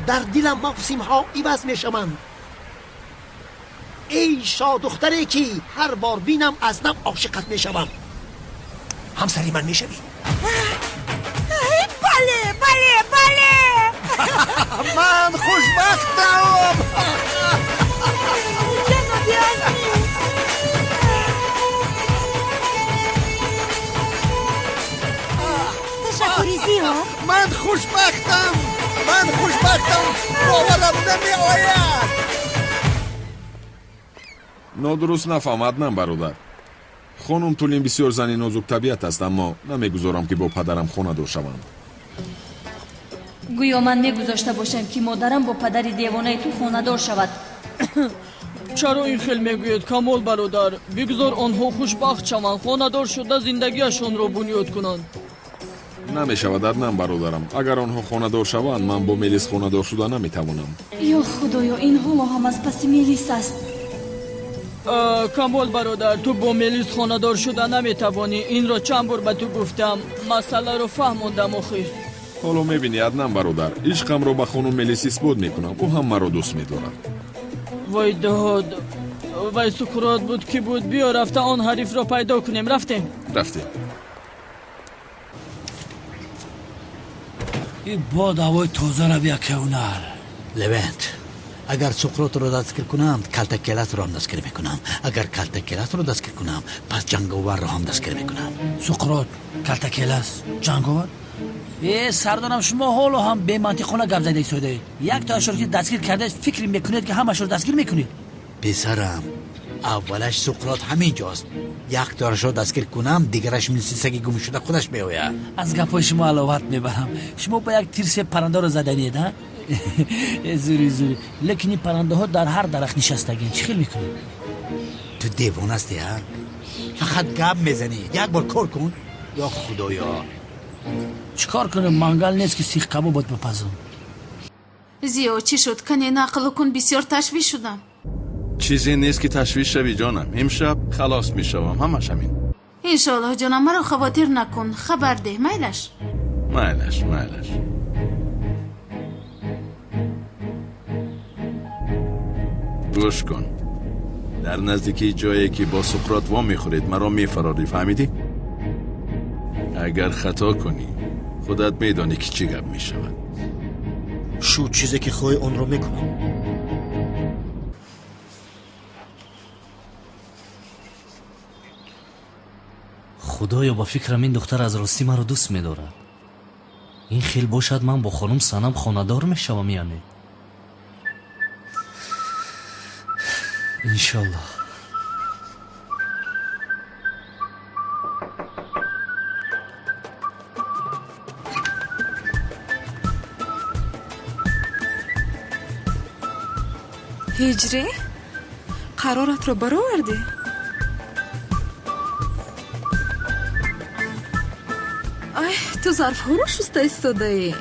дар дилам мавсимҳо иваз мешаванд. Эй шоҳдухтаре, ки ҳар бор бинам, аз нав ошиқат мешавам. Ҳамсари ман мешавӣ? Бале, бале, бале. Ман хушбахтам. Ҷаноби Азмӣ. Ташаккури зиёд. Ман хушбахтам, ман хушбахтам, боварам намеояд. Нодуруст нафаҳм, Аднан бародар. Хонум Тулин бисёр зани нозуктабиат аст, аммо намегузорам, ки бо падарам хонадор шаванд. Гӯё ман мегузошта бошам, ки модарам бо падари девонаи ту хонадор шавад. Чаро ин хел мегӯед, Камол бародар? Бигзор онҳо хушбахт шаванд, хонадор шуда зиндагиашонро бунёд кунанд. Намешавад, Аднан бародарам. Агар онҳо хонадор шаванд, ман бо Мелис хонадор шуда наметавонам. Ё худоё, ин ҳоло ҳам аз паси Мелис аст. Камол бародар, ту бо Мелис хонадор шуда наметавонӣ. Инро чанд бор ба ту гуфтам. Масъаларо фаҳмондам охир. Ҳоло мебинӣ, Аднан бародар, ишқамро ба хонум Мелис исбот мекунам. Ӯ ҳам маро дӯст медорад. Вой дод, вай Суқрот буд ки буд. Биё рафта он ҳарифро пайдо кунем. Рафтем. Рафтем. И бод ҳавои тозара бия кевнар. Левент, агар Суқротро дастгир кунам, Калтакеласро ҳам дастгир мекунам. Агар Калтакеласро дастгир кунам, пас Ҷанговарро ҳам дастгир мекунам. Суқрот, Калтакелас, Ҷанговар? Э, сардорам, шумо ҳоло ҳам бемантиқона гап зада истодаед. Як тоашро ки дастгир кардаед, фикр мекунед ки ҳамашро дастгир мекунед? Писарам, аввалаш Суқрот ҳамин ҷост. Як тоашро дастгир кунам, дигараш мисли саги гумшуда худаш меояд. Аз гапҳои шумо аловат мебарам. Шумо ба як тир се паррандаро заданиед, а? Зури, зури. Лекин ин паррандаҳо дар ҳар дарахт нишастагианд. Чӣ хел мекунӣ? Ту девона ҳастӣ, а? Фақат гап мезанӣ. Як бор кор кун. Ё худоё. Чӣ кор кунем? Мангал нест ки сихкабоб бод бипазам. Зиё, чӣ шуд? Кане нақлу кун, бисёр ташвиш шудам. Чизе нест ки ташвиш шавӣ, ҷонам. Имшаб халос мешавам, ҳамаш ҳамин. Иншоаллоҳ, ҷонам, маро хавотир накун. Хабар деҳ, майлаш? Майлаш, майлаш. Гӯш кун, дар наздикии ҷое ки бо Суқрот во мехӯред, маро мефарорӣ, фаҳмидӣ? Агар хато кунӣ, худат медонӣ ки чӣ гап мешавад. Шу, чизе ки хоҳӣ, онро мекунам. Худоё, ба фикрам ин духтар аз ростӣ маро дӯст медорад. Ин хел бошад, ман бо хонум Санам хонадор мешавам, яъне иншоллоҳ. Ҳиҷрӣ, қароратро баровардӣ? Ай, ту зарфҳоро шуста истодаӣ.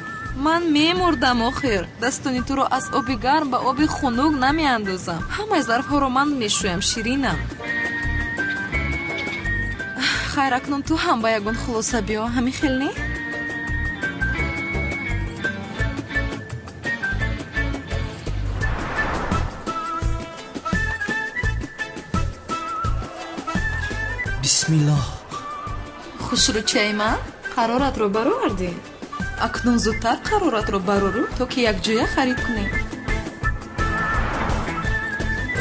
Ман мемурдам охир. Дастони туро аз оби гарм ба оби хунук намеандозам. Ҳамаи зарфҳоро ман мешӯям, ширинам. Хайр, акнун ту ҳам ба ягон хулоса биё, ҳамин хел не? Бисмиллоҳ. Хушрӯчаи ман, қароратро баровардӣ? Акнун зудтар қароратро барору, то ки якҷоя харид кунем.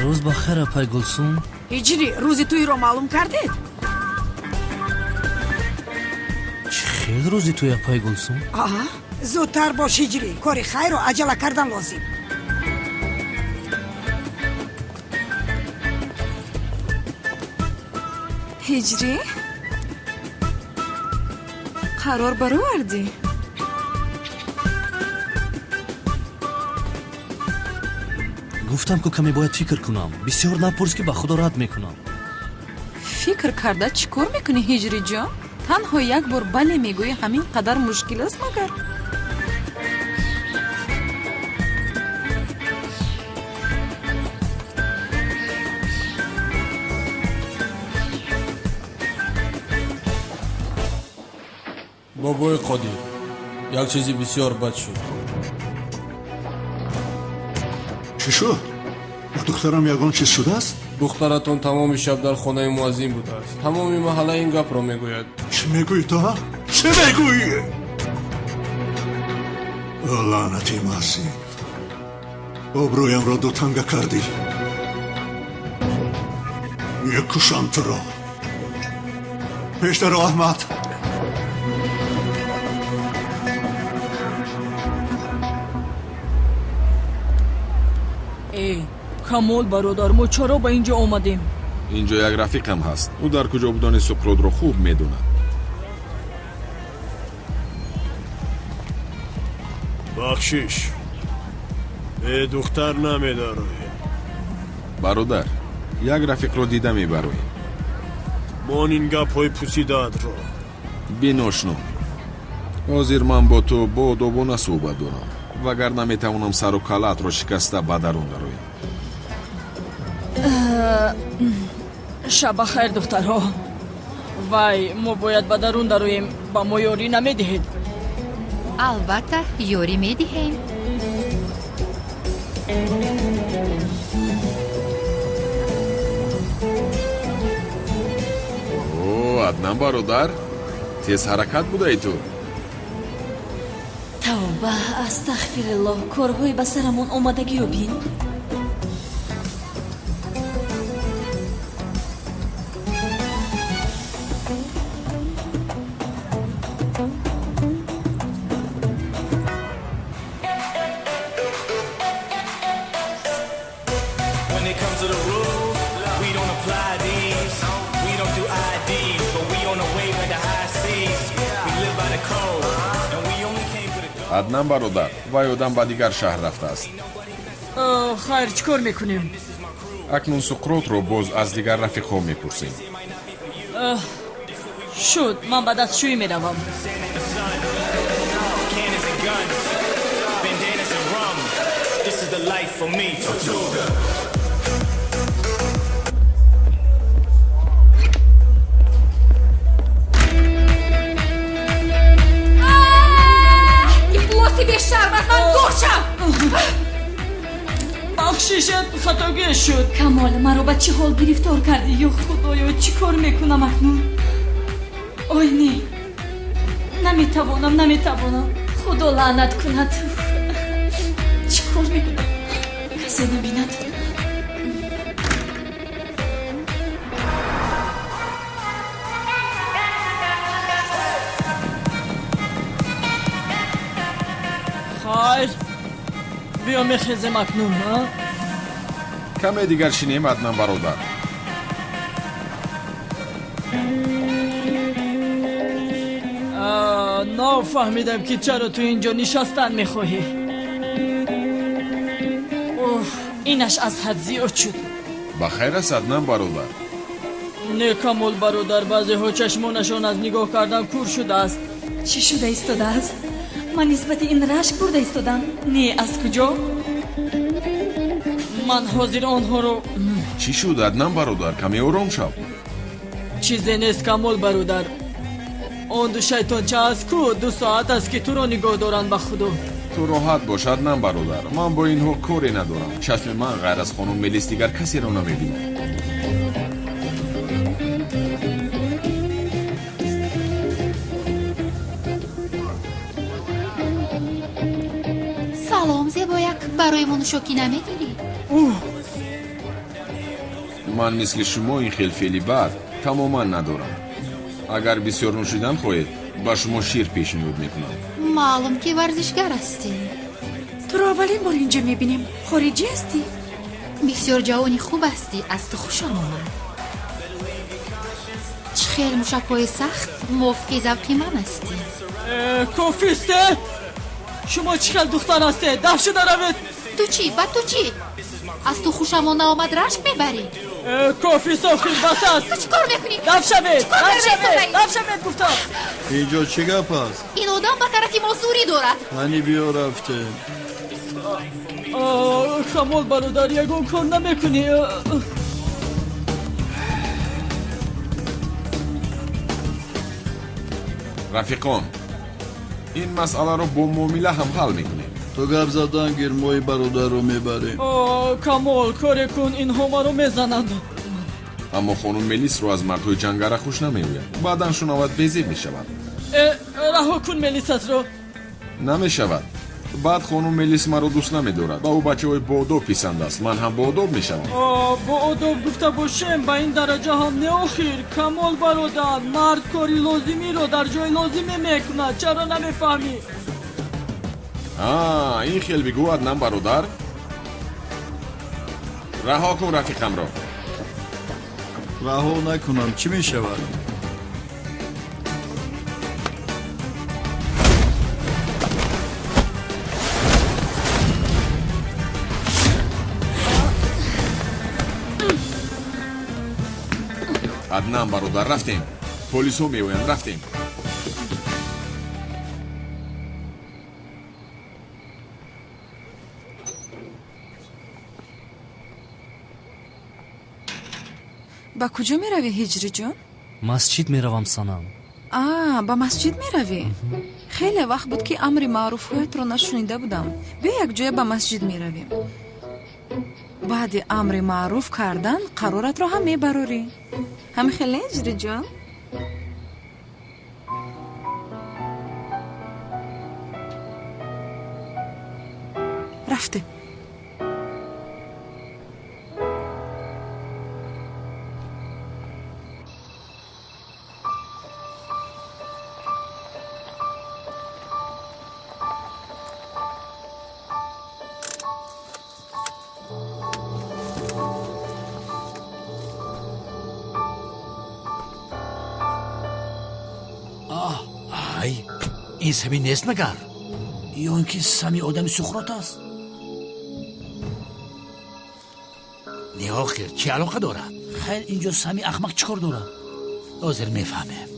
Рӯз ба хайр, апай Гулсум. Ҳиҷрӣ, рӯзи тӯйро маълум кардед? Чӣ хел рӯзи тӯй, апай Гулсум? Аҳа, зудтар бош, ҳиҷрӣ. Кори хайрро аҷала кардан лозим. Ҳиҷрӣ, қарор баровардӣ? Гуфтам ку каме бояд фикр кунам. Бисёр напурс ки ба худо рад мекунам. Фикр карда чӣ кор мекунӣ, ҳиҷриҷон? Танҳо як бор бале мегӯӣ, ҳамин қадар мушкил аст магар? Бобои Қодир, як чизи бисёр бад шуд. Чӣ шуд? Ба духтарам ягон чиз шудааст? Духтаратон тамоми шаб дар хонаи муаззин будааст. Тамоми маҳалла ин гапро мегӯяд. Чӣ мегӯӣ ту, ҳа? Чӣ мегӯӣ? Лаънати муаззин, обрӯямро дутанга кардӣ. Мекушам туро. Пештаро, Аҳмад. Э, Камол бародар, мо чаро ба ин ҷо омадем? Инҷо як рафиқам ҳаст. Ӯ дар куҷо будани Суқротро хуб медонад. Бахшиш, бе духтар намедароем. Бародар, як рафиқро дида мебароем. Мон ин гапҳои пусидаатро. Биношно, ҳозир ман бо ту боодобона суҳбат дорам, вагарна метавонам сару калаатро шикаста ба дарун дароям. Шаб ба хайр, духтарҳо. Вай, мо бояд ба дарун дароем. Ба мо ёрӣ намедиҳед? Албатта, ёрӣ медиҳем. О, Аднан бародар, тез ҳаракат будаи ту. Тавба, астағфируллоҳ, корҳои ба сарамон омадагиро бин. When it comes to the rules, we don't apply these. We don't do IDs, but we on the wave like the high seas. We live by the code, and we only came for the Аднан бародар, вай одам ба дигар шаҳр рафтааст. Хайр, чӣ кор мекунем? Акнун Суқротро боз аз дигар рафиқҳо мепурсем. Шуд, ман ба дастшӯӣ меравам. cannons and guns, bandanas and rum. This is the life for me. Tortuga. Ифлоси бешарм, аз ман дур шав! Бахшишед, хатогӣ шуд. Камол, маро ба чӣ ҳол гирифтор кардӣ? Ё худоё, чӣ кор мекунам акнун? Ой, не, наметавонам, наметавонам. Худо лаънат кунад. Чӣ кор мекунам? Касе набинад. Хайр, биё мехезем акнун, а? Каме дигар шинем, Аднан бародар. Нафаҳмидам, ки чаро ту инҷо нишастан мехоҳӣ. Уф, инаш аз ҳад зиёд шуд. Ба хайр аст, Аднан бародар? Не, Камол бародар, баъзеҳо чашмонашон аз нигоҳ кардан кур шудааст. Чӣ шуда истодааст? Ман нисбати ин рашк бурда истодам. Не, аз куҷо? Ман ҳозир онҳоро. Чӣ шуд, Аднан бародар? Каме ором шав. Чизе нест, Камол бародар. Он ду шайтонча аст ку, 2 соат аст, ки туро нигоҳ доранд, ба худо. Ту роҳат бош, Аднан бародар, ман бо инҳо коре надорам. Чашми ман ғайр аз хонум Мелис дигар касеро намебинад. Салом, зебояк, барои мо нӯшокӣ намегирӣ? Ман мисли шумо ин хел феъли бад тамоман надорам. Агар бисёр нӯшидан хоҳед, ба шумо шир пешниҳод мекунам. Маълум, ки варзишгар ҳастӣ. Туро аввалин бор инҷо мебинем. Хориҷӣ ҳастӣ? Бисёр ҷавони хуб ҳастӣ, аз ту хушам омад. Чӣ хел мушакҳои сахт, мувофиқи завқи ман ҳастӣ. Кофист, э? Шумо чӣ хел духтар ҳастед? Даф шуда равед! Ту чӣ, ба ту чӣ? Аз ту хушамон наомад, рашк мебарӣ? Кофист, охир бас аст! Ту чӣ кор мекунӣ? Даф шавед! Чӣ кор Даф карда шавед! истодаӣ? Даф шавед, гуфтам! Инҷо чӣ гап аст? Ин одам ба тарафи мо зурӣ дорад. Ҳани, биё, рафтем. Камол бародар, ягон кор намекунӣ? Рафиқон, ин масъаларо бо муомила ҳам ҳал мекунем. Ту гап задан гир, мои бародарро мебарем. Камол, коре кун, инҳо маро мезананд. Аммо хонум Мелисро аз мардҳои ҷангара хуш намеояд. Баъдан шунавад, безеб мешавад. Э, раҳо кун Мелисатро. Намешавад. Баъд хонум Мелис маро дӯст намедорад. Ба ӯ бачаҳои боодоб писанд аст, ман ҳам боодоб мешавам. Боодоб гуфта бошем, ба ин дараҷа ҳам не, охир. Камол бародар, мард кори лозимиро дар ҷои лозиме мекунад. Чаро намефаҳмӣ? А, ин хел бигӯ, Аднан бародар. Раҳо кун рафиқамро. Раҳо накунам, чӣ мешавад? Аднан бародар, рафтем, полисҳо меоянд, рафтем. Ба куҷо меравӣ, Ҳиҷриҷон? Масҷид меравам, Санам. А, ба масҷид меравӣ? Хеле вақт буд, ки амри маъруфҳоятро нашунида будам. Биё, якҷоя ба масҷид меравем. Баъди амри маъруф кардан қароратро ҳам мебарорӣ. Ҳами хеле, Ҳиҷриҷон? Рафтем. Ай, ин Сами нест магар? Ё ин ки Сами одами Суқрот аст? Не, охир чӣ алоқа дорад? Хайр, инҷо Сами ахмақ чӣ кор дорад? Ҳозир мефаҳмем.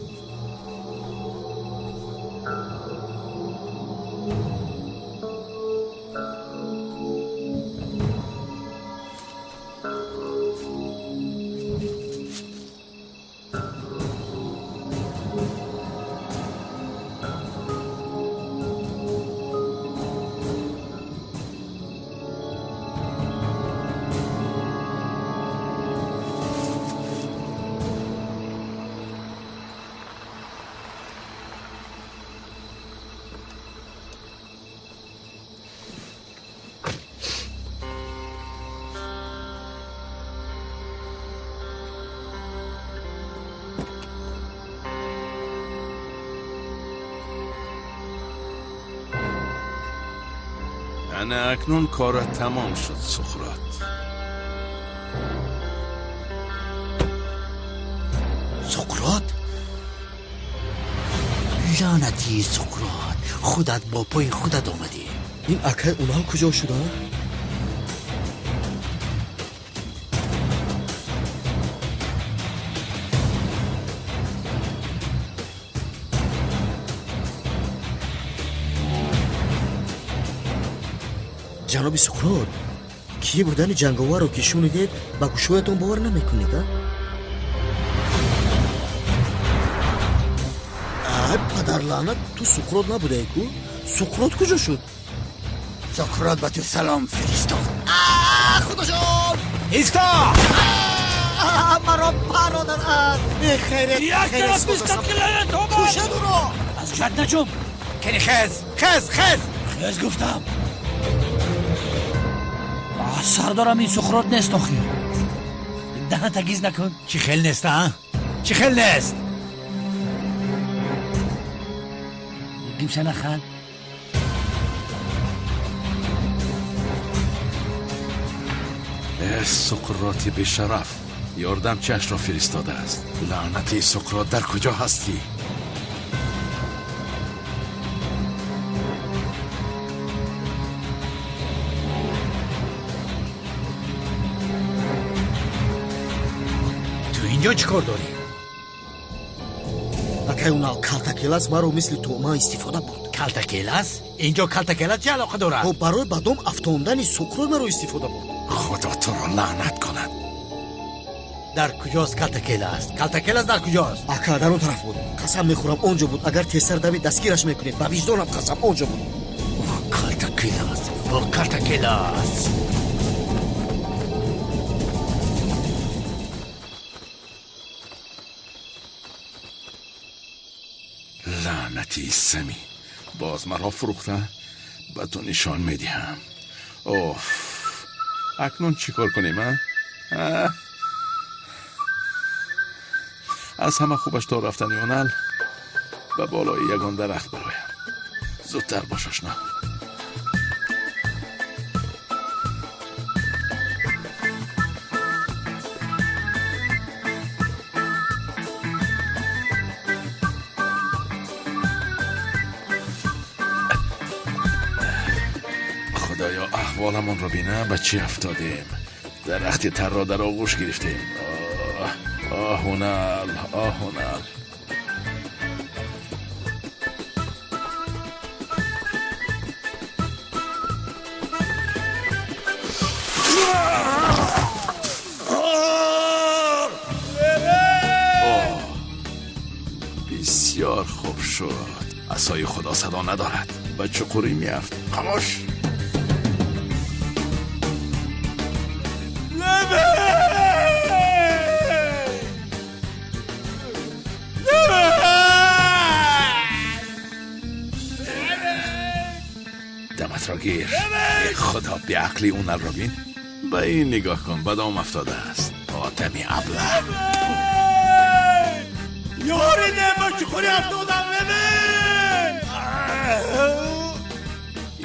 Ана акнун корат тамом шуд, Суқрот. Суқрот? Лаънати Суқрот, худат бо пои худат омадӣ. Ин акай Унал куҷо шуда? Ҷаноби Суқрот, кӣ будани ҷанговарро ки шунидед, ба гӯшҳоятон бовар намекунед, а? Ай, падарлаънат, ту Суқрот набудаӣ ку? Суқрот куҷо шуд? Суқрот ба ту салом фиристод. Худоҷон! Исто! Маро пародан! Як тараф мустақилаят омад! Кушед ӯро! Аз ҷад наҷум! Кени, хез! Хез, хез! Хез гуфтам! Сардорам, ин Суқрот нест охир. Даҳанта гиз накун. Чӣ хел нест, а? Чӣ хел нест? Гимшана хан. Э, Суқроти бешараф, ёрдамчиашро фиристодааст. Лаънати Суқрот, дар куҷо ҳастӣ? Ту инҷо чӣ кор дорӣ? Акай Унал, Калтакелас маро мисли тӯъма истифода бурд. Калтакелас? Инҷо Калтакелас чӣ алоқа дорад? Ҳо, барои ба дом афтондани Суқрот маро истифода бурд. Худо туро лаънат кунад. Дар куҷост Калтакелас? Калтакелас дар куҷост? Ака, дар он тараф буд. Қасам мехӯрам, он ҷо буд. Агар тезтар давид, дастгираш мекунед. Ба виҷдонам қасам, он ҷо буд. О, Калтакелас! О, Калтакелас! Лаънати Сами, боз маро фурӯхта? Ба ту нишон медиҳам. Оф, акнун чӣ кор кунем, а? Аз ҳама хубаш то рафтани Унал ба болои ягон дарахт бароям. Зудтар бош, ошно. Худоё, аҳволамонро бина, ба чӣ афтодем. Дарахти тарро дар оғӯш гирифтем. Оҳ, Унал, оҳ, Унал. Шуд. Асои Худо садо надорад. Ба чуқурӣ меафт. Хомӯш. Дамат ро гир. Эй Худо, беақли онал ро бин. Ба ин нигоҳ кун, ба дом афтодааст. Одами аблаҳ. Ёри не, ба чуқурӣ афтодам, левин!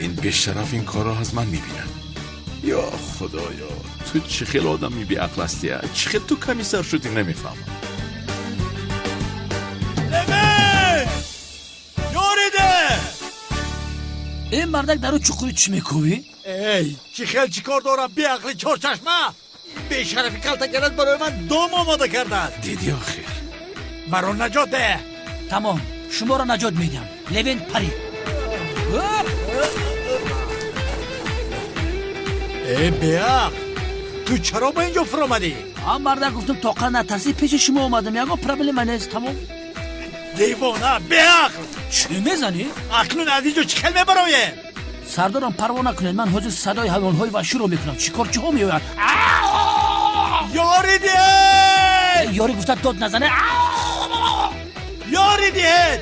Ин бешараф ин корро аз ман мебинад. Ё Худоё, ту чӣ хел одами беақл ҳастӣ? Чӣ хел ту комиссар шудӣ, намефаҳмам. Левин! Ёри де! Ин мардак дар чуқурӣ чӣ мекӯвӣ? Эй, чӣ хел чӣ кор дорам, беақли чорчашма? Бешарафи калтакелас барои ман дом омода кардааст. Дидӣ охир? Маро наҷот деҳ. Тамом, шуморо наҷот медиҳам. Левин, пари. Э, беақл, ту чаро ба ин ҷо фуромадӣ? Ҳам мардак гуфтам тоқа натарсӣ, пеши шумо омадам, ягон проблема нест, тамом. Девона, беақл! Чӣ мезанӣ? Акнун аз ин ҷо чӣ хел мебароем? Сардорам, парво накунед, ман ҳозир садои ҳайвонҳои ваҳширо мекунам. Шикорчиҳо меоянд. Ёри диҳед! Ёри гуфта дод назане. Ёри диҳед!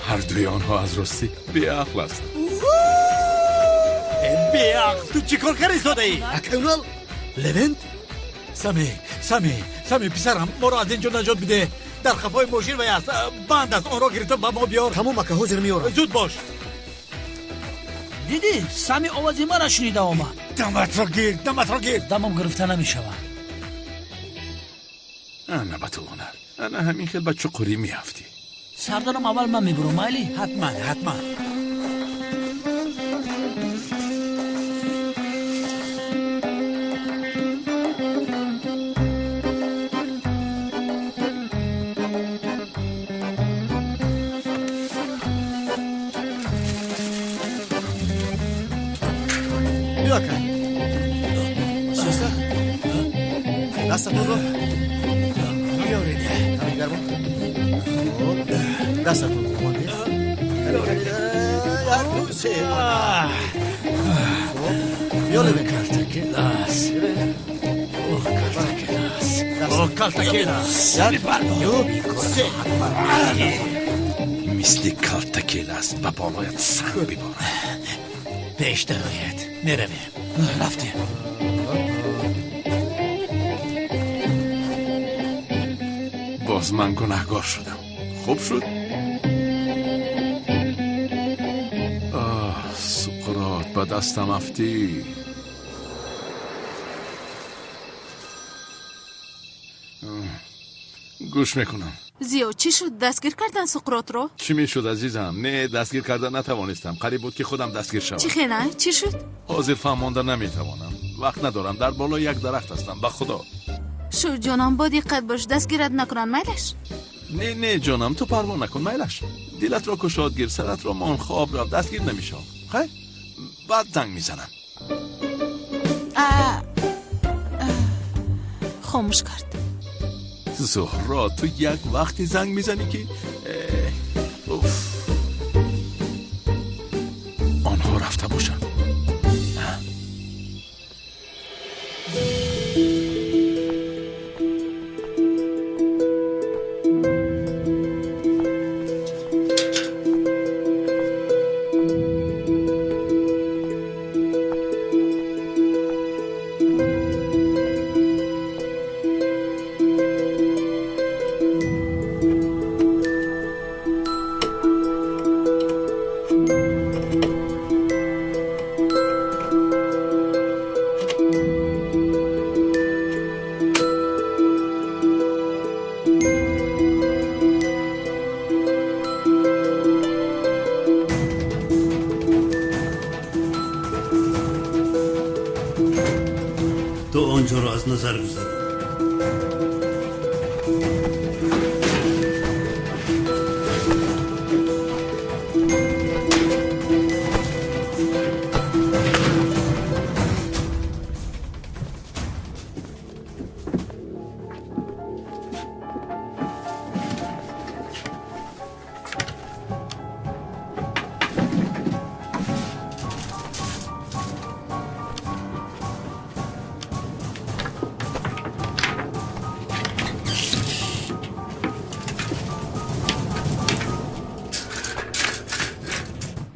Ҳар дуи онҳо аз ростӣ беақл ҳастанд. Беақл, ту чӣ кор карди содаӣ? Акай Унал, Левент? Сами, Сами, Сами, писарам, моро аз ин ҷо наҷот бидеҳ. Дар қафои мошин вай аст, банд аст, онро гирифта ба мо биёр. Тамом ака, ҳозир меорам. Зуд бош. Дидӣ, Сами овози мара шунида омад. Даматро гир, даматро гир. Дамам гирифта намешавад. Ана ба ту ҳунар. Ана ҳамин хел ба чуқурӣ меафтӣ. Сардорам, аввал ман мебурам, майли? Ҳатман, ҳатман. Биё ака. Суста. Дастатонро. Ёри деҳ. Каме гармон. Хуб. Дастатонро мондед. Як, ду, се. Хуб. Биё, Левин. Калтакелас. Оҳ, калтакелас. Оҳ, калтакелас. Як, ду, се. Мисли калтакелас ба болоят санг биборад. Пеш дарояд, меравем. Рафтем. Боз ман гунаҳгор шудам. Хуб шуд? Оҳ, Суқрот, ба дастам афтӣ. Гӯш мекунам. Зиё, чӣ шуд? Дастгир кардан Суқротро? Чӣ мешуд, азизам? Не, дастгир карда натавонистам. Қариб буд, ки худам дастгир шавам. Чӣ хела? Чӣ шуд? Ҳозир фаҳмонда наметавонам. Вақт надорам. Дар болои як дарахт ҳастам, ба Худо. Шу, ҷонам, бо диққат бош, дастгират накунанд, майлаш? Не, не, ҷонам, ту парво накун, майлаш. Дилатро кушод гир, саратро мон, хоб рав, дастгир намешавам. Хайр? Баъд занг мезанам. Хомӯш кард. Зуҳро, ту як вақте занг мезанӣ, ки уф. Онҳо рафта бошанд. Ту онҷоро аз назар гузарон.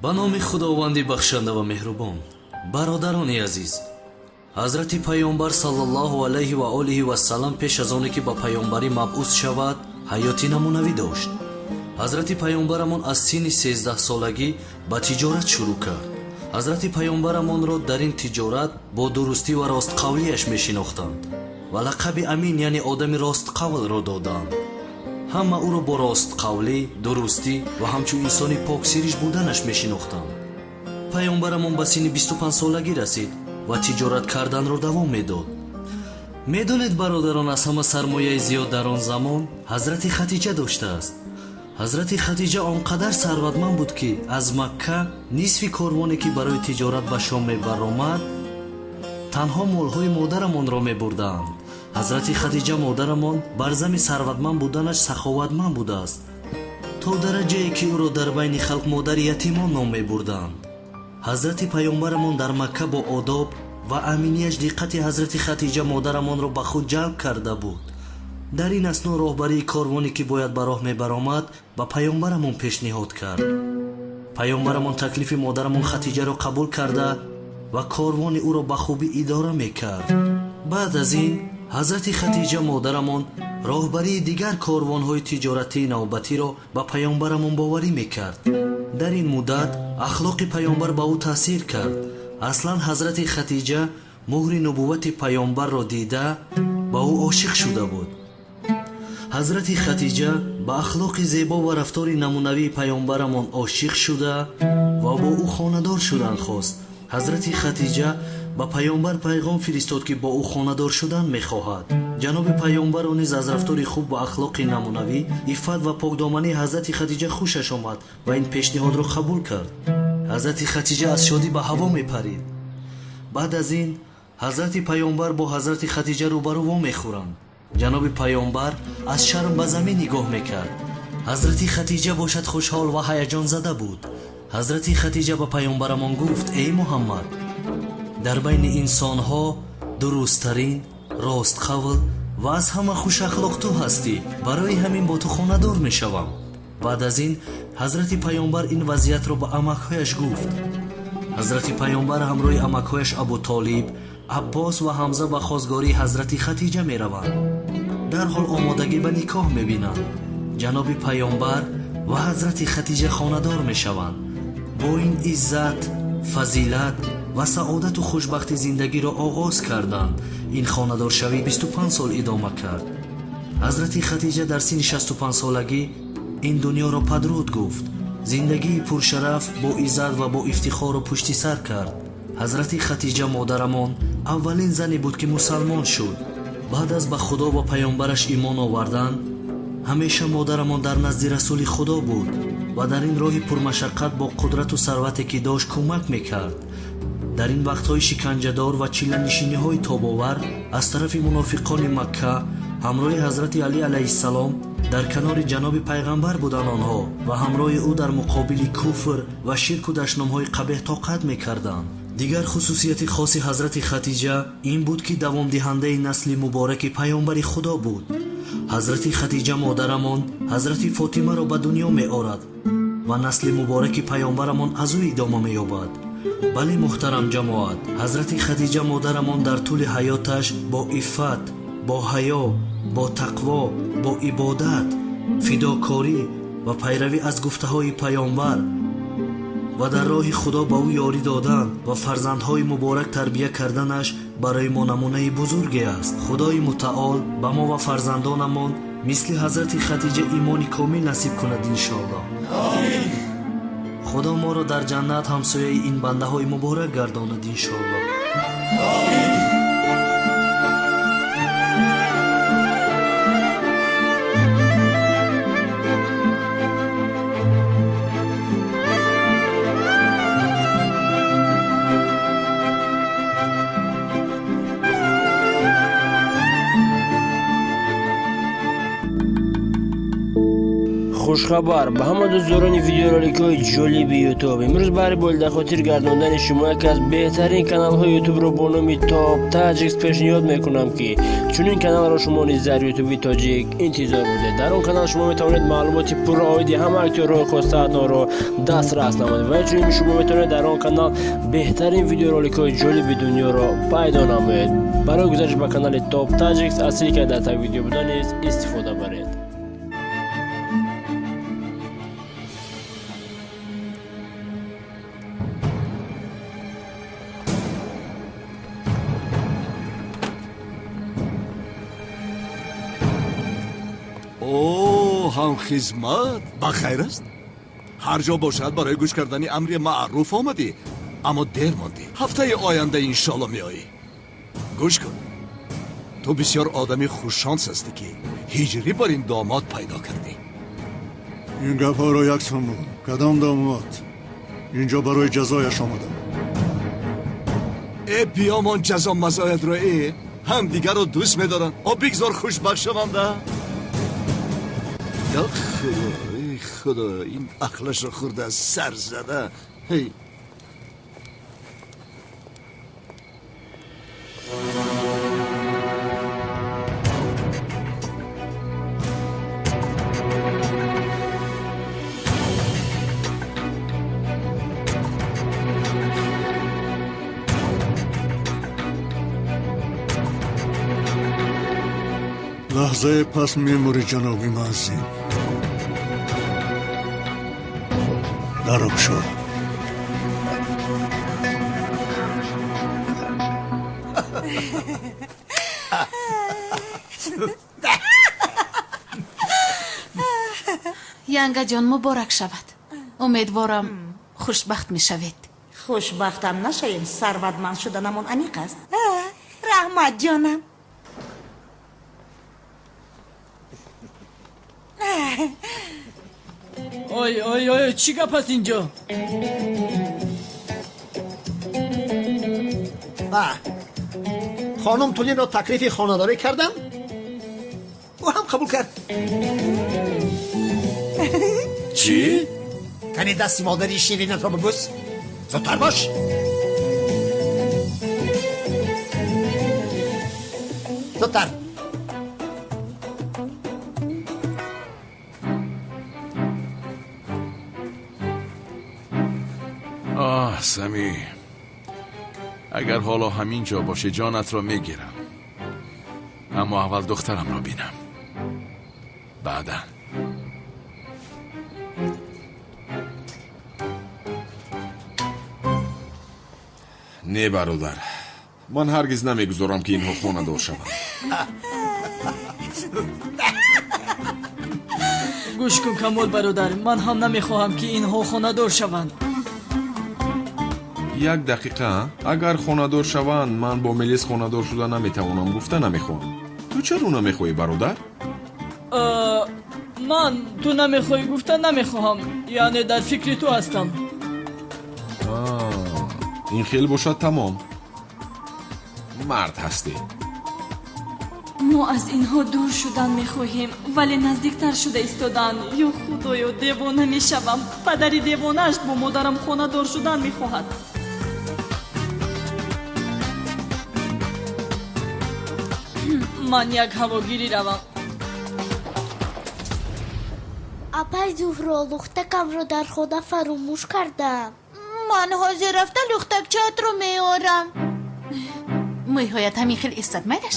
Ба номи Худованди бахшанда ва меҳрубон. Бародарони азиз, ҳазрати Паёмбар саллаллоҳу алайҳи ва олиҳи вассалам пеш аз оне ки ба паёмбарӣ мабъус шавад, ҳаёти намунавӣ дошт. Ҳазрати Паёмбарамон аз синни 13-солагӣ ба тиҷорат шурӯъ кард. Ҳазрати Паёмбарамонро дар ин тиҷорат бо дурустӣ ва ростқавлияш мешинохтанд ва лақаби Амин, яъне одами ростқавлро доданд. Ҳама ӯро бо ростқавлӣ, дурустӣ ва ҳамчун инсони поксириш буданаш мешинохтанд. Паёмбарамон ба синни 25-солагӣ расид ва тиҷорат карданро давом медод. Медонед, бародарон, аз ҳама сармояи зиёд дар он замон ҳазрати Хатиҷа доштааст. Ҳазрати Хатиҷа он қадар сарватманд буд, ки аз Макка нисфи корвоне, ки барои тиҷорат ба Шом мебаромад, танҳо молҳои модарамонро мебурданд. Ҳазрати Хатиҷа модарамон бар зами сарватманд буданаш саховатманд будааст, то дараҷае ки ӯро дар байни халқ модари ятимон ном мебурданд. Ҳазрати Паёмбарамон дар Макка бо одоб ва аминияш диққати ҳазрати Хатиҷа модарамонро ба худ ҷалб карда буд. Дар ин асно роҳбарии корвоне, ки бояд ба роҳ мебаромад, ба Паёмбарамон пешниҳод кард. Паёмбарамон таклифи модарамон Хатиҷаро қабул карда ва корвони ӯро ба хубӣ идора мекард. Баъд аз ин ҳазрати Хатиҷа модарамон роҳбарии дигар корвонҳои тиҷоратии навбатиро ба Паёмбарамон боварӣ мекард. Дар ин муддат ахлоқи Паёмбар ба ӯ таъсир кард. Аслан ҳазрати Хатиҷа муҳри нубуввати Паёмбарро дида ба ӯ ошиқ шуда буд. Ҳазрати Хатиҷа ба ахлоқи зебо ва рафтори намунавии Паёмбарамон ошиқ шуда ва бо ӯ хонадор шудан хост. Ҳазрати Хатиҷа ба Паёмбар пайғом фиристод, ки бо ӯ хонадор шудан мехоҳад. Ҷаноби Паёмбарро низ аз рафтори хуб ва ахлоқи намунавӣ, иффат ва покдомании ҳазрати Хатиҷа хушаш омад ва ин пешниҳодро қабул кард. Ҳазрати Хатиҷа аз шодӣ ба ҳаво мепарид. Баъд аз ин ҳазрати Паёмбар бо ҳазрати Хатиҷа рӯбарӯ вомехӯранд. Ҷаноби Паёмбар аз шарм ба замин нигоҳ мекард. Ҳазрати Хатиҷа бошад хушҳол ва ҳаяҷонзада буд. Ҳазрати Хатиҷа ба Паёмбарамон гуфт: эй Муҳаммад, дар байни инсонҳо дурусттарин, ростқавл ва аз ҳама хушахлоқ ту ҳастӣ. Барои ҳамин бо ту хонадор мешавам. Баъд аз ин ҳазрати Паёмбар ин вазъиятро ба амакҳояш гуфт. Ҳазрати Паёмбар ҳамроҳи амакҳояш Абутолиб, Аббос ва Ҳамза ба хостгории ҳазрати Хатиҷа мераванд. Дарҳол омодагӣ ба никоҳ мебинанд. Ҷаноби Паёмбар ва ҳазрати Хатиҷа хонадор мешаванд. Бо ин иззат, фазилат ва саодату хушбахти зиндагиро оғоз карданд. Ин хонадоршавӣ 25 сол идома кард. Ҳазрати Хатиҷа дар синни 65-солагӣ ин дунёро падруд гуфт. Зиндагии пуршараф, бо иззат ва бо ифтихорро пушти сар кард. Ҳазрати Хатиҷа модарамон аввалин зане буд, ки мусалмон шуд. Баъд аз ба Худо ва Паёмбараш имон овардан, ҳамеша модарамон дар назди Расули Худо буд ва дар ин роҳи пурмашаққат бо қудрату сарвате, ки дошт, кӯмак мекард. Дар ин вақтҳои шиканҷадор ва чилланишиниҳои тобовар аз тарафи мунофиқони Макка ҳамроҳи ҳазрати Алӣ алайҳиссалом дар канори ҷаноби Пайғамбар буданд онҳо ва ҳамроҳи ӯ дар муқобили куфр ва ширку дашномҳои қабеҳ тоқат мекарданд. Дигар хусусияти хоси ҳазрати Хатиҷа ин буд, ки давомдиҳандаи насли мубораки Паёмбари Худо буд. Ҳазрати Хатиҷа модарамон ҳазрати Фотимаро ба дунё меорад ва насли мубораки Паёмбарамон аз ӯ идома меёбад. Бале, муҳтарам ҷамоат, ҳазрати Хатиҷа модарамон дар тӯли ҳаёташ бо иффат, бо ҳаё, бо тақво, бо ибодат, фидокорӣ ва пайравӣ аз гуфтаҳои Паёмбар ва дар роҳи Худо ба ӯ ёрӣ додан ва фарзандҳои муборак тарбия карданаш барои мо намунаи бузурге аст. Худои Мутаол ба мо ва фарзандонамон мисли ҳазрати Хатиҷа имони комил насиб кунад, иншоаллоҳ. Худо моро дар ҷаннат ҳамсояи ин бандаҳои муборак гардонад, иншоаллоҳ. Хушхабар ба ҳама дӯстдорони видеороликҳои ҷолиби Ютуб. Имрӯз баҳри болидахотир гардондани шумо яке аз беҳтарин каналҳои Ютубро бо номи Топ Таҷикс пешниҳод мекунам, ки чунин каналро шумо низ дар Ютуби тоҷик интизор будед. Дар он канал шумо метавонед маълумоти пурра оиди ҳама актёрҳои хостаатонро дастрас намоед ва инчунин шумо метавонед дар он канал беҳтарин видеороликҳои ҷолиби дунёро пайдо намоед. Барои гузариш ба канали Топ Таҷикс аз ссилкаи дар таги видео буда низ истифода баред. О, ҳамхизмат, ба хайр аст? Ҳар ҷо бошад, барои гӯш кардани амри маъруф омадӣ, аммо дер мондӣ. Ҳафтаи оянда иншоалло меоӣ. Гӯш кун, ту бисёр одами хушшонс ҳастӣ, ки ҳиҷрӣ бар ин домод пайдо кардӣ. Ин гапҳоро яксон буд. Кадом домод? Инҷо барои ҷазояш омадам. Э, биёмон ҷазо мазоятро, э ҳамдигарро дӯст медоранд. О, бигзор хушбахт шаванда. Я худо, эй худо, ин ақлашро хӯрда, сар зада. Ҳей. Лаҳзае пас мемурӣ, ҷаноби муаззин. Даро кушо. Янгаҷон, муборак шавад. Умедворам, хушбахт мешавед. Хушбахтам нашавем, сарватманд шуданамон аниқ аст. Раҳмат, ҷонам. Ой, ой, ой, чӣ гап аст инҷо? Хонум Тулинро таклифи хонадорӣ кардам, ӯ ҳам қабул кард. Чӣ? Кани дасти модари ширинатро бибӯс. Зудтар бош. Зудтар. Оҳ, Самӣ, агар ҳоло ҳамин ҷо бошӣ, ҷонатро мегирам. Аммо аввал духтарамро бинам, баъдан. Не, бародар, ман ҳаргиз намегузорам, ки инҳо хонадор шаванд. Гӯш кун, Камол бародар, ман ҳам намехоҳам, ки инҳо хонадор шаванд. Як дақиқа. Агар хонадор шаванд, ман бо Мелис хонадор шуда наметавонам, гуфта намехоҳам. Ту чаро намехоҳӣ, бародар? Ман ту намехоҳӣ гуфта намехоҳам, яъне дар фикри ту ҳастам. Ин хел бошад, тамом, мард ҳастӣ. Мо аз инҳо дур шудан мехоҳем, вале наздиктар шуда истодан. Ё худоё, девона мешавам. Падари девонааш бо модарам хонадор шудан мехоҳад. Ман як ҳавогирӣ равам. Апай Зуҳро, лухтакамро дар хона фаромӯш кардам. Ман ҳозир рафта лухтакчаатро меорам. Мӯйҳоят ҳамин хел истад, майлаш?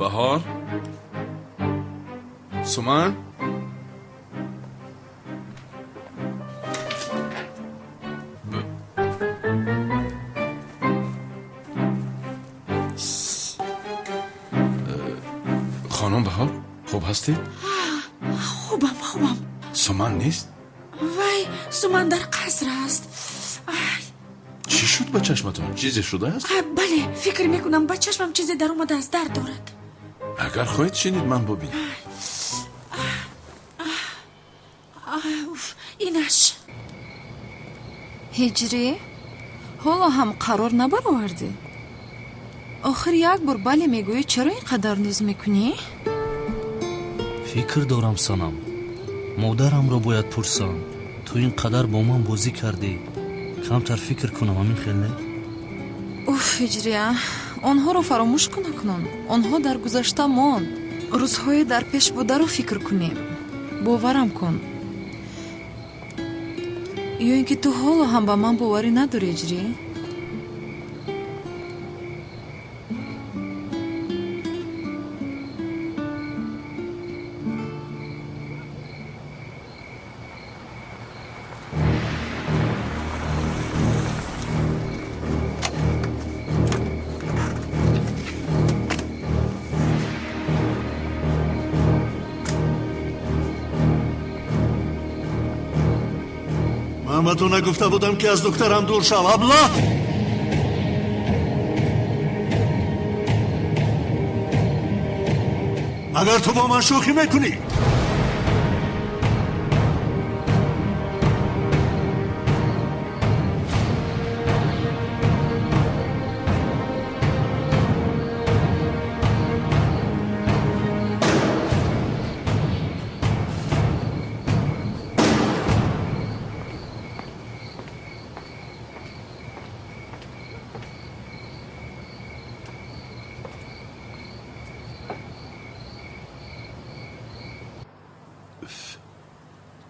Баҳор, Суман. Хонум Баҳор, хуб ҳастед? Хубам, хубам. Суман нест? Вай, Суман дар қаср аст. Чӣ шуд ба чашматон? Чизе шудааст? Бале, фикр мекунам, ба чашмам чизе даромадааст, дард дорад. Агар хоҳед, шинед, ман бубинам. Инаш. Ҳиҷрӣ, ҳоло ҳам қарор набаровардӣ? Охир як бор бале мегӯӣ, чаро ин қадар нуз мекунӣ? Фикр дорам, санам. Модарамро бояд пурсам. Ту ин қадар бо ман бозӣ кардӣ. Камтар фикр кунам, ҳамин хел не? Уф, Ҳиҷрия, онҳоро фаромӯш кун акнун. Онҳо дар гузашта монд. Рӯзҳои дар пеш бударо фикр кунем. Боварам кун. Ё ин ки ту ҳоло ҳам ба ман боварӣ надорӣ, Ҳиҷрӣ? Ман ба ту нагуфта будам, ки аз духтарам дур шав, абла? Магар ту бо ман шӯхӣ мекунӣ?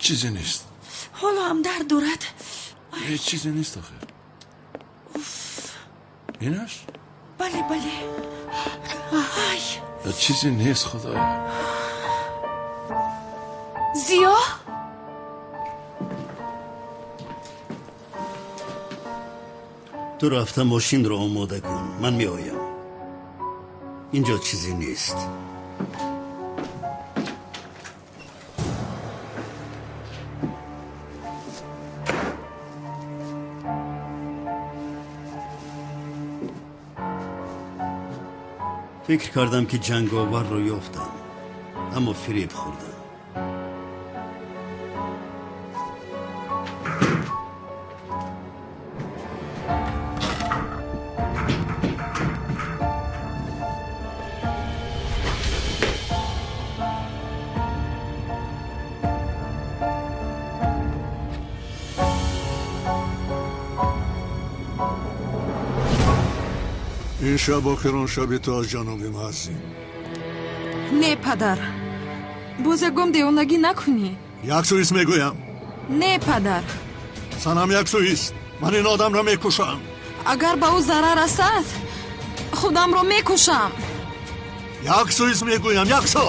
Чизе нест. Ҳоло ҳам дард дорад. Ҳеҷ чизе нест охир. Инаш? Бале, бале. Ай. Чизе нест, худоя. Зиё? Ту рафта мошинро омода кун, ман меоям. Инҷо чизе нест. Фикр кардам, ки ҷанговарро ёфтам, аммо фиреб хӯрдам. Ин шаб охирон шаби ту аз ҷаноби муаззин. Не, падар, боз ягон девонагӣ накунӣ. Як сӯист мегӯям. Не, падар. Санам, як сӯист. Ман ин одамро мекушам. Агар ба ӯ зарар расад, худамро мекушам. Як сӯист мегӯям, як сӯ.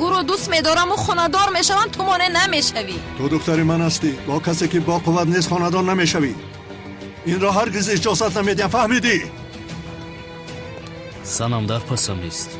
Ӯро дӯст медораму хонадор мешавам, ту монеъ намешавӣ. Ту духтари ман ҳастӣ. Бо касе, ки бо қувват нест, хонадор намешавӣ. Инро ҳаргиз иҷозат намедиҳам, фаҳмидӣ? Санам дар пасам ист.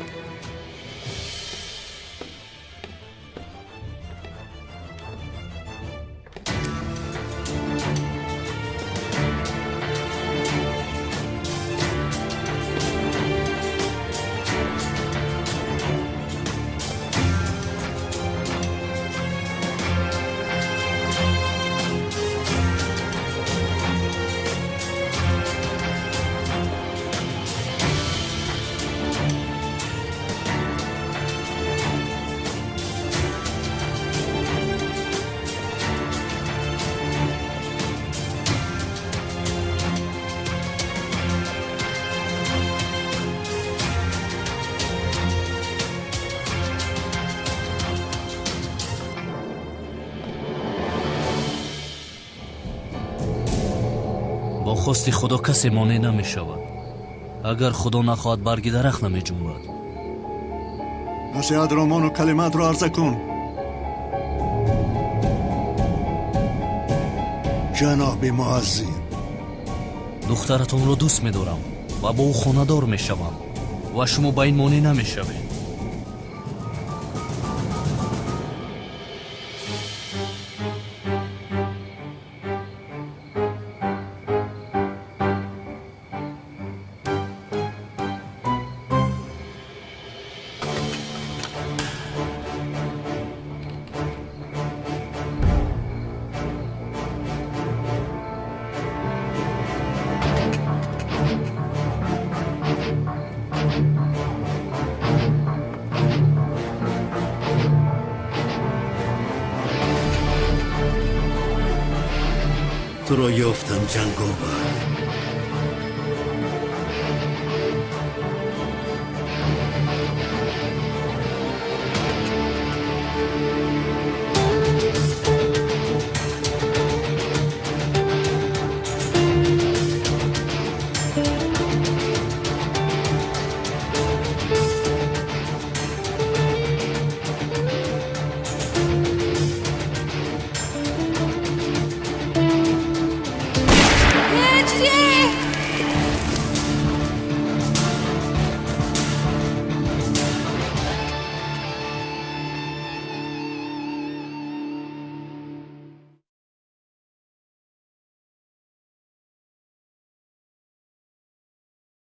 Бо хости Худо касе монеъ намешавад. Агар Худо нахоҳад, барги дарахт намеҷунбад. Насиҳатро мону калимаатро арза кун. Ҷаноби муаззин. Духтаратонро дӯст медорам ва бо ӯ хонадор мешавам ва шумо ба ин монеъ намешавед. Туро ёфтам, ҷанговар.